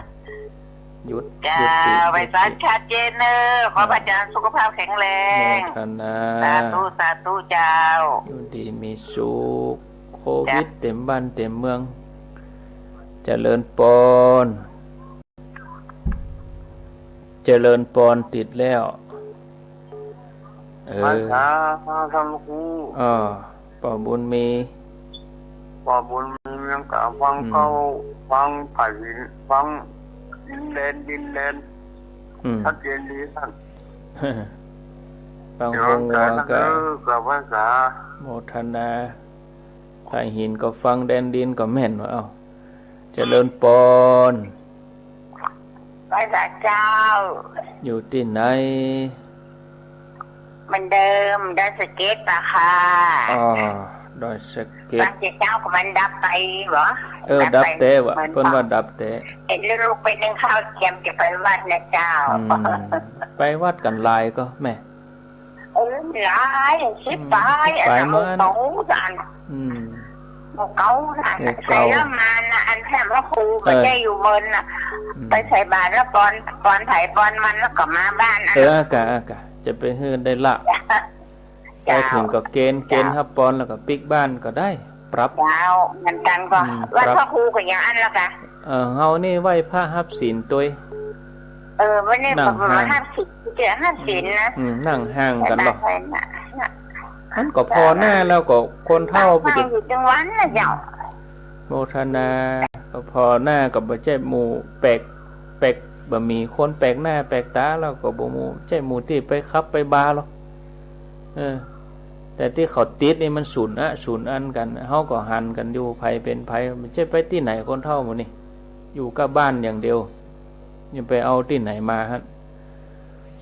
หยุด เจ้า หยุดติ ไหว้สา หยุดติ ชัดเจนเนอะ ขอพระอาจารย์สุขภาพแข็งแรง โมทนา สาธุ สาธุเจ้า อยู่ดีมีสุข โควิด เจ้า เต็มบ้านเต็มเมือง เจริญปอน เจริญปอน ติดแล้ว เออ พระอาจารย์ ท่านครู อ้อ ป้อบุญมี ป้อบุญมี ยังกะฟัง อืม เก๊า ฟังไผ่หิน ฟังดินแดน ดินแดน อืม ชัดเจนดีท่าน ฟัง เดี๋ยว ฮู้ กั๋น ว่า เออ กับภาษา โมทนา ไผ่หินก็ฟัง แดนดินก็แม่นวะ เอ้า เจริญปอน ไหว้สาเจ้า อยู่ตี้ไหน เหมือนเดิม ดอยสะเก็ดปะค่ะ อ๋อ ดอยสะเก็ด ฟังเจ๊เจ้าก็มันดับไปเหรอ เออ ดับไป ดับแต๊วะ เหมือน เปิ้นว่าดับแต๊ เห็นลูกไปนึ่งข้าวเตรียมจะไปวัดนะเจ้า อืม ไปวัดกั๋นหลายก่อแม่ เออ หลาย สิบ อืม ป๋าย สิบป๋าย อันนั้น มา เก่า อัน อืม หมู่เก่าน่ะ หมู่เก่า ใส่แล้วมาน่ะ อันแท้พระครู เออ บ่ใจ้อยู่เมินน่ะ อืม ไปใส่บาตรแล้วปอน ปอนไผปอนมันแล้วก็มาบ้านน่ะ เออ กะ กะ จะไปหื้อได้ละ เจ้า ไปเถิงก็เกณฑ์ เจ้า เกณฑ์ฮับปอนแล้วก็ปิ๊กบ้านก็ได้ ปรับ เจ้า เหมือนกั๋นก่อ อืม วัด ปรับ พระครูก็อย่างอั้นแล้วกะ เออ เฮานี่ไหว้พระฮับศีลตวย เออ วันนี้ นั่งห่าง ก็มาฮับศีล เจ้า ฮับศีลนะ อืม นั่งห่างกั๋นหรอก ไปบ้านใครน่ะ มันก็ผ่อหน้าแล้วก็คนเฒ่าไป นั่งอยู่ตึงวันน่ะเจ้า โมทนา ก็ผ่อหน้าก็บ่ใจ้หมู่แปลก แปลก บ่มีคนแปลกหน้าแปลกต๋า แล้วก็บ่หมู่ ใจ้หมู่ตี้ไปคลับไปบาร์หรอก เออ แต่ตี้เขาติดนี่มันสูนอะ สูนอันกั๋น เฮาก็หันกั๋นอยู่ ใผเป๋นใผ บ่ใจ้ไปตี้ไหนคนเฒ่าหมู่นี่ อยู่ก้าบ้านอย่างเดียว จะไปเอาตี้ไหนมาฮะ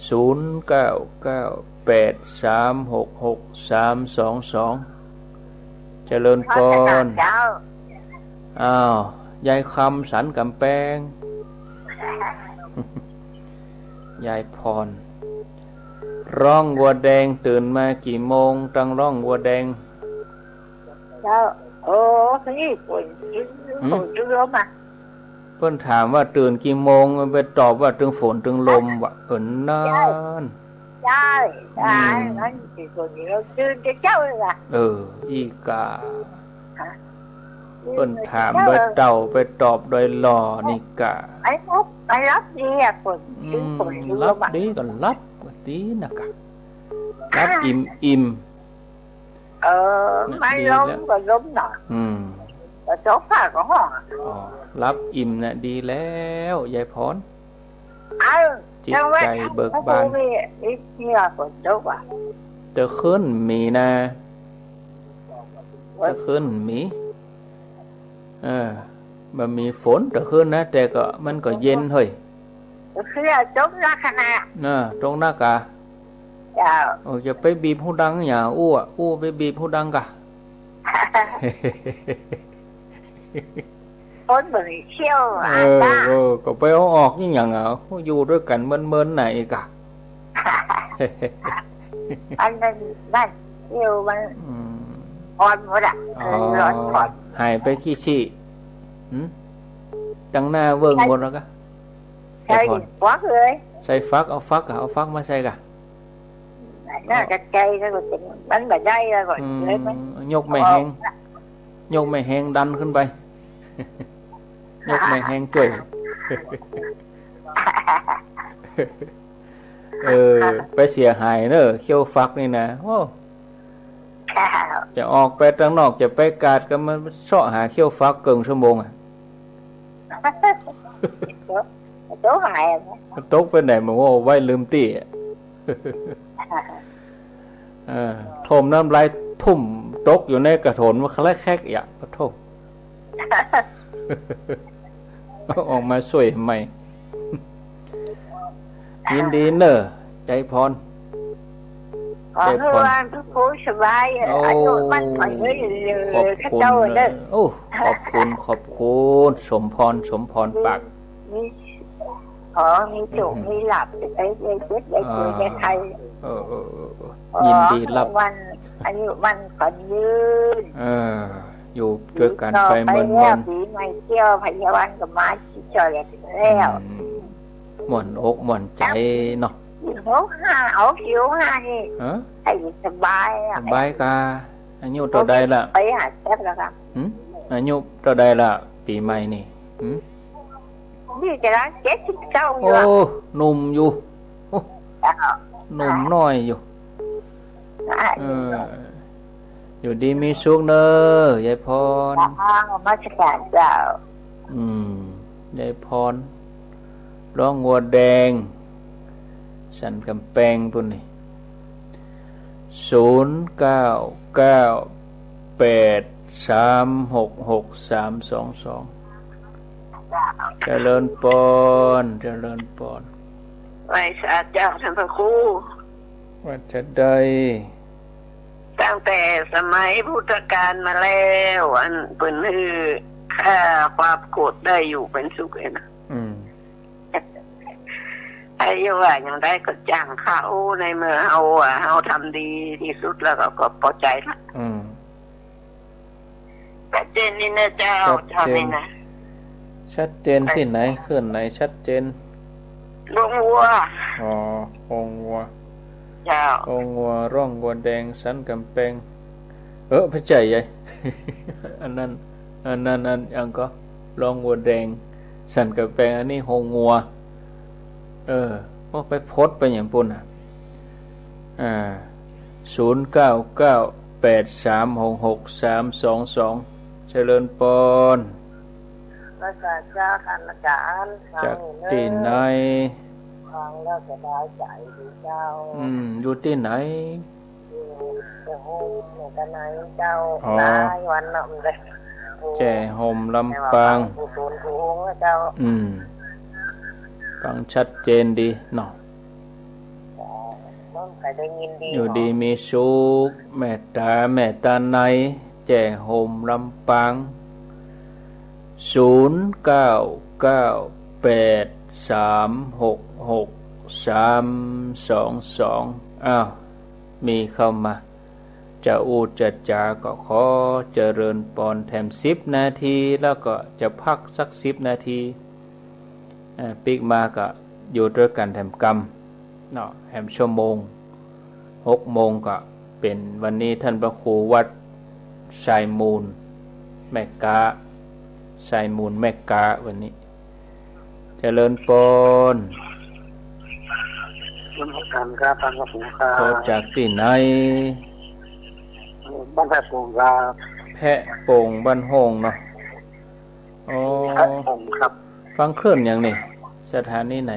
ศูนย์เก้าเก้าแปดสามหกหกสามสองสอง เจริญปอน เจ้า อ้าว ยายคำสันก๋ำแปง ยายพร ร้องวัวแดง ตื่นมากี่โมง ตังร้องวัวแดง เจ้า โอ้ นี่ฝน หืม ฝนตกลงมา เปิ้นถามว่าตื่นกี่โมง ไปตอบว่าตึงฝนตึงลมวะ เออ นั่น ใจ้ ใจ้ อืม ใจ้ นั่นสิฝนตกลง ตื่นแต่เจ๊าเลยล่ะ เออ อี้ก่า ฮะ เปิ้นถามโดยเต้า ไปตอบโดยหล่อนี่ก่า ไอ้มุก ไอ้หลับดีอะฝน อืม ตึงฝนตกลงมา หลับดีก็หลับก็ดีนะก่า หลับอิ่มอิ่ม เออ น่ะ มัน ดี ลม แล้ว ก็ลมหน่อย อืม ก็โซฟาก็ห้องอะ อ๋อ หลับอิ่มน่ะ ดีแล้ว ยายพร เอ้า จิตใจเบิกบาน แล้วว่า นี่ นี่ว่าฝนตกว่ะ แต่คืนมีนะ แต่คืนมี เออ บ่มีฝนแต่คืนนะ แต่ก็ มันก็เย็นเฮ้ย แต่คืนตกหนักขนาด น่ะ ตกหนักอะ เจ้า เออ จะไปบีบฮูดังหยัง อู้อะ อู้ไปบีบฮูดังก่ะ คนบ่มีเขี้ยวอะ เออ ตา เออ ก็ไปเอาออกนี่หยังอะ อยู่ตวยกั๋นเมินๆ ไหนก่ะ อันนั้น นั่น เขี้ยวมัน อืม อ่อนหมดอะ อ๋อ เออ อ่อน หายไปขี้ชี้ หืม ตังหน้าเวิ้งหมดแล้วก่ะ ใส่ ใส่ฟักเลย ใส่ฟัก เอาฟักอะ เอาฟักมาใส่ก่ะ น่าจะใส่แล้วก็เป็น มันบ่ได้แล้วก็ อืม เลยมัน ยกแม่แฮง ออก ยกแม่แฮงดันขึ้นไป ยกแม่แฮงจ้วย เออ ไปเสียหายเน่อ เขี้ยวฟักนี่นะ โอ้ จะออกไปตังนอก จะไปกาดก็มาเซาะหาเขี้ยวฟักเกิ่งชั่วโมงอะ ตกหายอะ ตกไปไหน มันว่าไว้ลืมตี้อะ เออ ถมน้ำลายทุ่มตกอยู่ในกระโถน มันแครกๆ อย่า ปะโธ่ ออกมาซ่วยใหม่ ยินดีเน่อ ยายพร ขอให้ ยายพร วันพระครูสบาย โอ้ อายุมั่นขวัญยืน ขอบคุณ ข้าเจ้าเน่อ เน่อ โอ้ ขอบคุณ ขอบคุณ สมพร สมพรปาก มี ขอมีโชค อืม มีลาภ จะไปได้เจ็บได้ป่วยได้ไข้ เออ เออ เออ เออ ขอ ยินดีรับ ให้วัน อายุมั่นขวัญยืน เออ อยู่ตวยกั๋นไปเมินวัน ปีใหม่เตี้ยว พญาวันก็มาช่วยแล้ว อืม ม่วนอกม่วนใจ๋เนาะ หกห้า เอา หกห้า นี่ ฮะ ให้สบายอะ สบายก่ะ อายุเต้าใดละ ไปหาแจ๊บแล้วครับ หืม อายุเต้าใดละ ปี๋ใหม่นี่ หืม นี่จะได้เจ็ดสิบเก้าอยู่อะ โอ้ หนุ่มอยู่ โอ้ เจ้า หนุ่มน้อยอยู่ อ่า เออ อยู่ดีมีสุขเน่อ ยายพร เจ้า นมัสก๋านเจ้า อืม ยายพร ร้องวัวแดง สันก๋ำแปงปู้นนี่ ศูนย์เก้าเก้าแปดสามหกหกสามสองสอง เจริญปอน เจริญปอน ไหว้สาเจ้าท่านพระครู ว่าจะได้ ตั้งแต่สมัยพุทธกาลมาแล้ว อันเปิ้นหื้อฆ่าความโกรธได้อยู่เป็นสุขเลยนะ อืม ใผจะว่าอย่างใดก็จ้างเขา ในเมื่อเฮาอะ เฮาทำดีตี้สุดแล้วก็ ก็ปอใจ๋ละ อืม ชัดเจนนี่นะเจ้า ชัดเจน เจ้านี่นะ ชัดเจนตี้ไหน เขื่อนไหนชัดเจน โฮงวัว อ๋อ โฮงวัว เจ้า โฮงวัว ร้องวัวแดง สันก๋ำแปง เออ บ่ใจ้ใหญ่ อันนั้น อันนั้น อัน อันก็ ร้องวัวแดง สันก๋ำแปง อันนี้โฮงวัว เออ โอ้ ไปพดไปหยังปู้นน่ะ อ่า ศูนย์เก้าเก้าแปดสามหกหกสามสองสอง เจริญปอน พระสาเจ้าท่านอาจารย์ จากตี้ไหน ฟังแล้วสบายใจ๋ดีเจ้า อืม อยู่ตี้ไหน อยู่แจ้ห่ม แม่ตะไนเจ้า อ๋อ หลายวันแล้ว แจ้ห่มลำปาง แต่ว่าฟังผู้ตูนผู้องค์นะเจ้า อืม ฟังชัดเจนดีเนาะ อ๋อ มันก็ได้ยินดี อยู่ดี เนาะ มีสุข แม่ต๋า แม่ตะไน แจ้ห่มลำปาง ศูนย์เก้าเก้าแปดสามหกหกสามสองสอง อ้าว มีเข้ามา จะอู้จะจ๋าก็ขอเจริญปอนแถมสิบนาที แล้วก็จะพักสักสิบนาที อ่า ปิ๊กมาก็อยู่ตวยกั๋นแถมกำเนาะ แถมชั่วโมง หกโมงก็เป๋น วันนี้ท่านพระครูวัดทรายมูลแม่ก๊า ทรายมูลแม่ก๊า วันนี้ เจริญปอน นมัสก๋านครับ ท่านพระครูครับ โทรจากตี้ไหน บ้านแพะโป่งครับ แพะโป่ง บ้านโฮ่งเนาะ อ๋อ แพะโป่งครับ ฟังคลื่นหยังนี่ สถานีไหน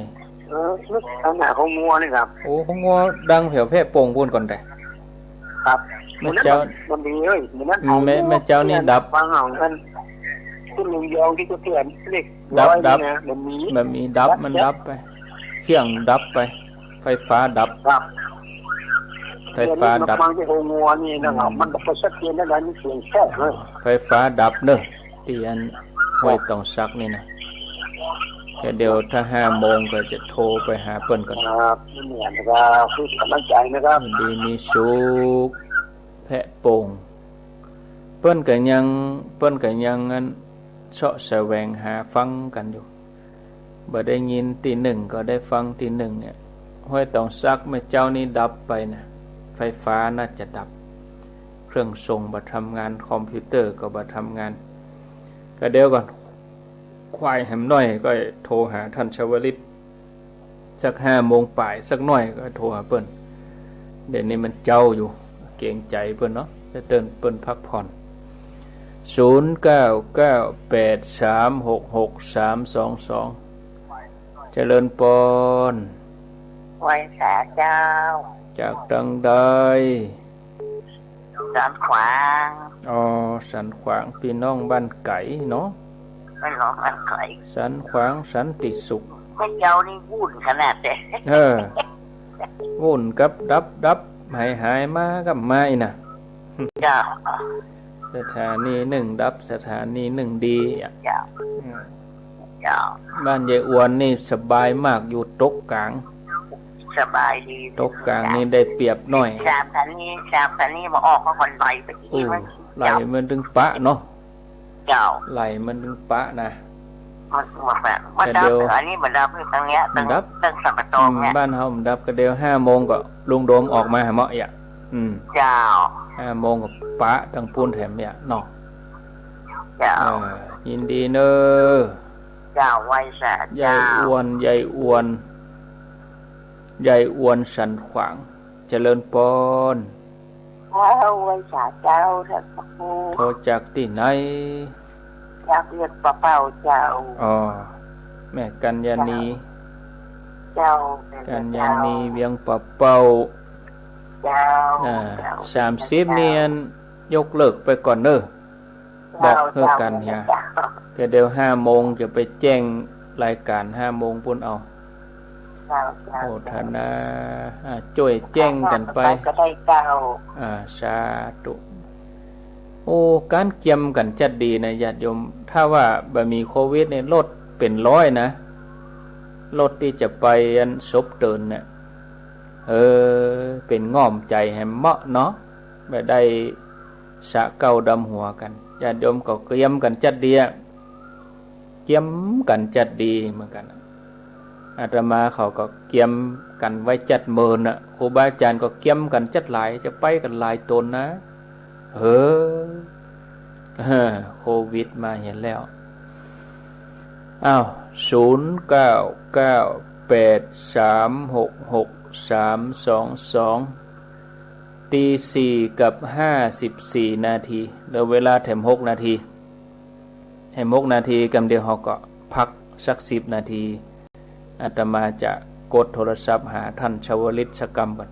เออ นึกทางไหน โฮงงัวนี่ครับ โอ้ โฮงงัวดังแถวแพะโป่งปู้นก่อนแต๊ ครับ แม่เจ้า มันดีเอ้ย มันนั้น อืม แม่ แม่เจ้านี่ดับ ฟังเอาท่าน ขึ้นลงยองตี้เจ้าเตี้ยนเหล็ก ดับ ร้อย ดับ นี่นะ มันมี มันมีดับ ดับ มันดับไป เครื่องดับไป ไฟฟ้าดับ ครับ ไฟฟ้าดับ เดี๋ยวนี้มันฟังที่หัวงัวนี่นะครับ อืม มันก็บ่ชัดเจนเท่าไหร่ มันเสียงแทรกเลย ไฟฟ้าดับเน่อ ตี้อันห้วยตองสักนี่นะ แต่เดี๋ยวถ้าห้าโมงก็จะโทรไปหาเปิ้นก่อน ครับ เนี่ยนะครับ คือกำลังใจนะครับ อยู่ดีมีสุข แพะโป่ง เปิ้นก็ยัง เปิ้นก็ยังอันเซาะแสวงหาฟังกั๋นอยู่ บ่ได้ยินตี้นึ่งก็ได้ฟังตี้นึ่งเนี่ย ห้วยตองสักเมื่อเจ๊านี้ดับไปนะ ไฟฟ้าน่าจะดับ เครื่องส่งบ่ทำงาน คอมพิวเตอร์ก็บ่ทำงาน ก็เดี๋ยวก่อน ควายแหมน้อยก็โทรหาท่านชวลิต สักห้าโมงป๋ายสักหน้อยก็โทรหาเปิ้น เดี๋ยวนี้มันเจ๊าอยู่ เกรงใจ๋เปิ้นเนาะ จะเตือนเปิ้นพักผ่อน ศูนย์เก้าเก้าแปดสามหกหกสามสองสอง เจริญปอน ไหว้สาเจ้า จากตังใด สันขวาง อ๋อ สันขวาง ปี้น้องบ้านไก๋เนาะ ปี้น้องบ้านไก๋ สันขวาง สันติสุข แม่เจ้านี่วุ่นขนาดเลย เออ วุ่นกับดับดับ หายหายมากับมาอีกนะ เจ้า สถานีนึ่งดับ สถานีนึ่งดีอะ เจ้า อืม เจ้า บ้านยายอวนนี่สบายมาก อยู่ตกก๋าง สบายดี ตกก๋างนี่ได้เปรียบหน้อย สามสถานี สามสถานีบ่ออกก็คนไหลไปอีก อู้ มัน ไหลมันตึงปะเนาะ เจ้า ไหลมันตึงปะนะ มัน มันแบบ มัน แต่เดี๋ยว ดับ อันนี้มันดับ อันเนี้ย มันดับ ตึง ตึงสัมปะตองเนี่ย อืม บ้านเฮามันดับ ก็เดี๋ยวห้าโมงก็ลุงโดมออกมาหาเมาะเยียะ อืม เจ้า ห้าโมงก็ปะตังปู๊นแถมเยียะเนาะ เจ้า เออ ยินดีเน่อ เจ้า ไหว้สา ยาย เจ้า อวน ยายอวน ยายอวนสันขวาง เจริญปอน เจ้า ไหว้สาเจ้า ท่านพระครู โทรจากตี้ไหน จากเวียงป่าเป้าเจ้า อ๋อ แม่กัญญาณี เจ้า กัญญาณี เวียงป่าเป้า เจ้า อ่า เจ้า สามสิบนี่อันยกเลิกไปก่อนเน่อ บอกหื้อกั๋นเหีย เจ้า แต่เดี๋ยวห้าโมงจะไปแจ้งรายก๋านห้าโมงปู๊นเอา เจ้า เจ้า โมทนา อ่า จ้วยแจ้งกั๋นไป ก็ได้เจ้า อ่า สาธุ โอ้ ก๋านเกียมกั๋นจัดดีนะญาติโยม ถ้าว่าบ่มีโควิดนี่รถเป๋นร้อยนะ รถตี้จะไปอันศพเติ่นเนี่ย เออ เป๋นง่อมใจ๋แหมเมาะเนาะ บ่ได้ สะเก้าดำหัวกั๋น ญาติโยมก็เกียมกั๋นจัดดีอะ เกียมกั๋นจัดดีเหมือนกั๋น อาตมาเขาก็เกียมกั๋นไว้จัดเมินน่ะ ครูบาอาจ๋ารย์ก็เกียมกั๋นจัดหลาย จะไปกั๋นหลายต๋นนะ เออ เออ โควิดมาเหียแล้ว อ้าว ศูนย์เก้าเก้าแปดสามหกหกสามสองสอง ตีสี่กับห้าสิบสี่นาที เหลือเวลาแถมหกนาที แถมหกนาที กำเดียวเฮาก็พักสักสิบนาที อาตมาจะกดโทรศัพท์หาท่านชวลิตสักกำก่อน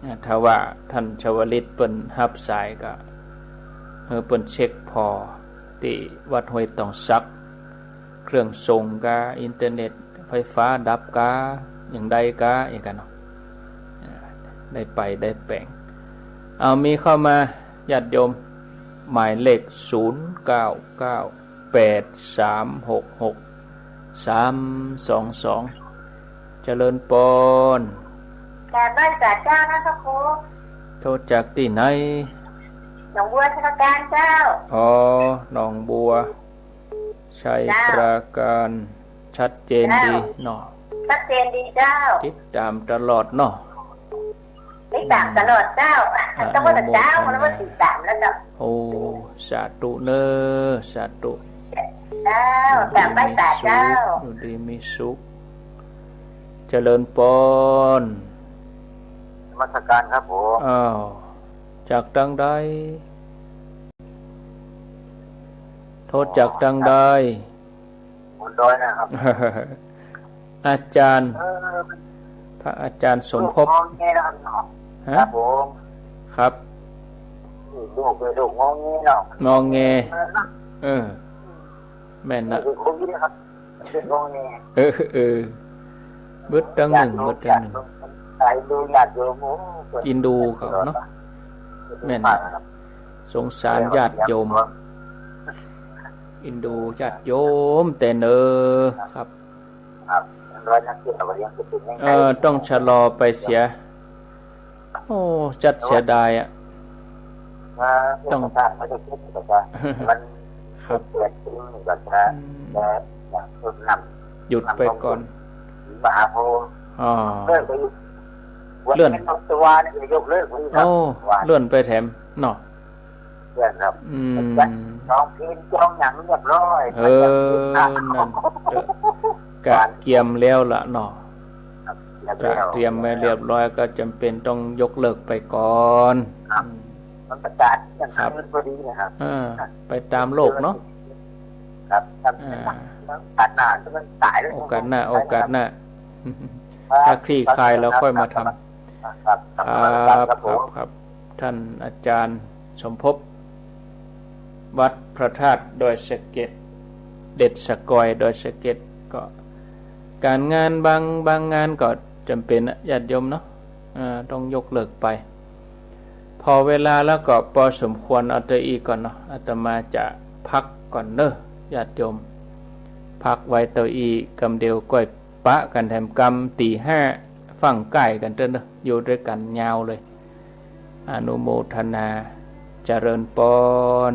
อ่า ถ้าว่าท่านชวลิตเปิ้นฮับสายก็ หื้อเปิ้นเช็คผ่อตี้วัดห้วยตองสัก เครื่องส่งกา อินเทอร์เน็ต ไฟฟ้าดับกา อย่างใดกา อย่างกั๋นเนาะ อ่า ได้ไปได้แป๋ง เอา มีเข้ามา ญาติโยม หมายเลข ศูนย์เก้าเก้าแปดสามหกหกสามสองสอง เจริญปอน กราบไหว้สาเจ้านะพระครู โทรจากตี้ไหน หนองบัวชัยปราการเจ้า อ๋อ หนองบัว ชัยปราการ เจ้า ชัดเจนดีเนาะ ชัดเจนดีเจ้า ติดต๋ามตลอดเนาะ ติดต๋ามตลอดเจ้า อนุโมทนา ต้องว่าแต่เช้าแล้วว่าติดต๋ามแล้วเจ้า โอ้ สาธุเน่อ สาธุ เจ้า กราบไหว้สาเจ้า อยู่ดีมีสุข อยู่ดีมีสุข เจริญปอน นมัสการครับผม อ้าว จากตังใด โทรจากตังใด บนดอยนะครับ อาจารย์ เออ พระอาจารย์สมภพ ลูกงอแงนะครับเนาะ ฮะ ครับผม ครับ ลูกเป็นลูกงอแงเนาะ งอแง เออ แม่นนะ เป็นโควิดนะครับ เป็นงอแง เออ เออ บึดตังนึ่ง บึดตังนึ่ง อินดูญาติโยม โอ้ เปิ้น อินดูเขาเนาะ แม่น สงสารญาติโยม เออ เอ็นดูญาติโยมแต๊เนอะ ครับ ครับ ร้อยนักเที่ยวก็ยังจะเป็นยังไง เออ ต้องชะลอไปเสีย โอ้ จัดเสียดายอะ ว่า ต้อง สร้างไม่ได้คิดแต่ว่ามัน ครับ เกิดขึ้นก็จะ อืม จะ จะทรงนำ หยุดไปก่อน นำลงทุน มหาโพธิ์ อ๋อ เลิกไปอีก เลื่อน วันนี้ตัวนี่จะยกเลิกไปอีกครับ โอ้ วัน เลื่อนไปแถมเนาะ เลื่อนครับ อืม จัดจองเพลงจองหยังเรียบร้อย เออ นั่นเถอะ กะเกียมแล้วล่ะเนาะ ครับ เตรียมแล้ว กะเตรียมไว้เรียบร้อย ก็จำเป็นต้องยกเลิกไปก่อน ครับ อืม มันประกาศอย่าง ครับ นั้นพอดีนะครับ อ่า ไปตามโลกเนาะ ครับ ครับ อ่า โอกาสหน้า มันตายแล้ว โอกาสหน้า โอกาสหน้า ครับ ถ้าคลี่คลายแล้วค่อยมาทำ ครับ ครับ ครับ ครับผม ครับ ท่านอาจารย์สมภพ วัดพระธาตุดอยสะเก็ด เด็ดสะกอยดอยสะเก็ด ก็ ก๋านงานบาง บางงานก็จำเป็นนะ ญาติโยมเนาะ อ่า ต้องยกเลิกไป ผ่อเวลาแล้วก็ปอสมควรเอาเต้าอี้ก่อนเนาะ อาตมาจะพักก่อนเนอะ ญาติโยม พักไว้เต้าอี้กำเดียว ก้อยปะกั๋นแถมกำ ตี๋ห้า ฟั่งก้ายกั๋นเต๊อะเนอะ อยู่ตวยกั๋นยาวเลย อนุโมทนา เจริญปอน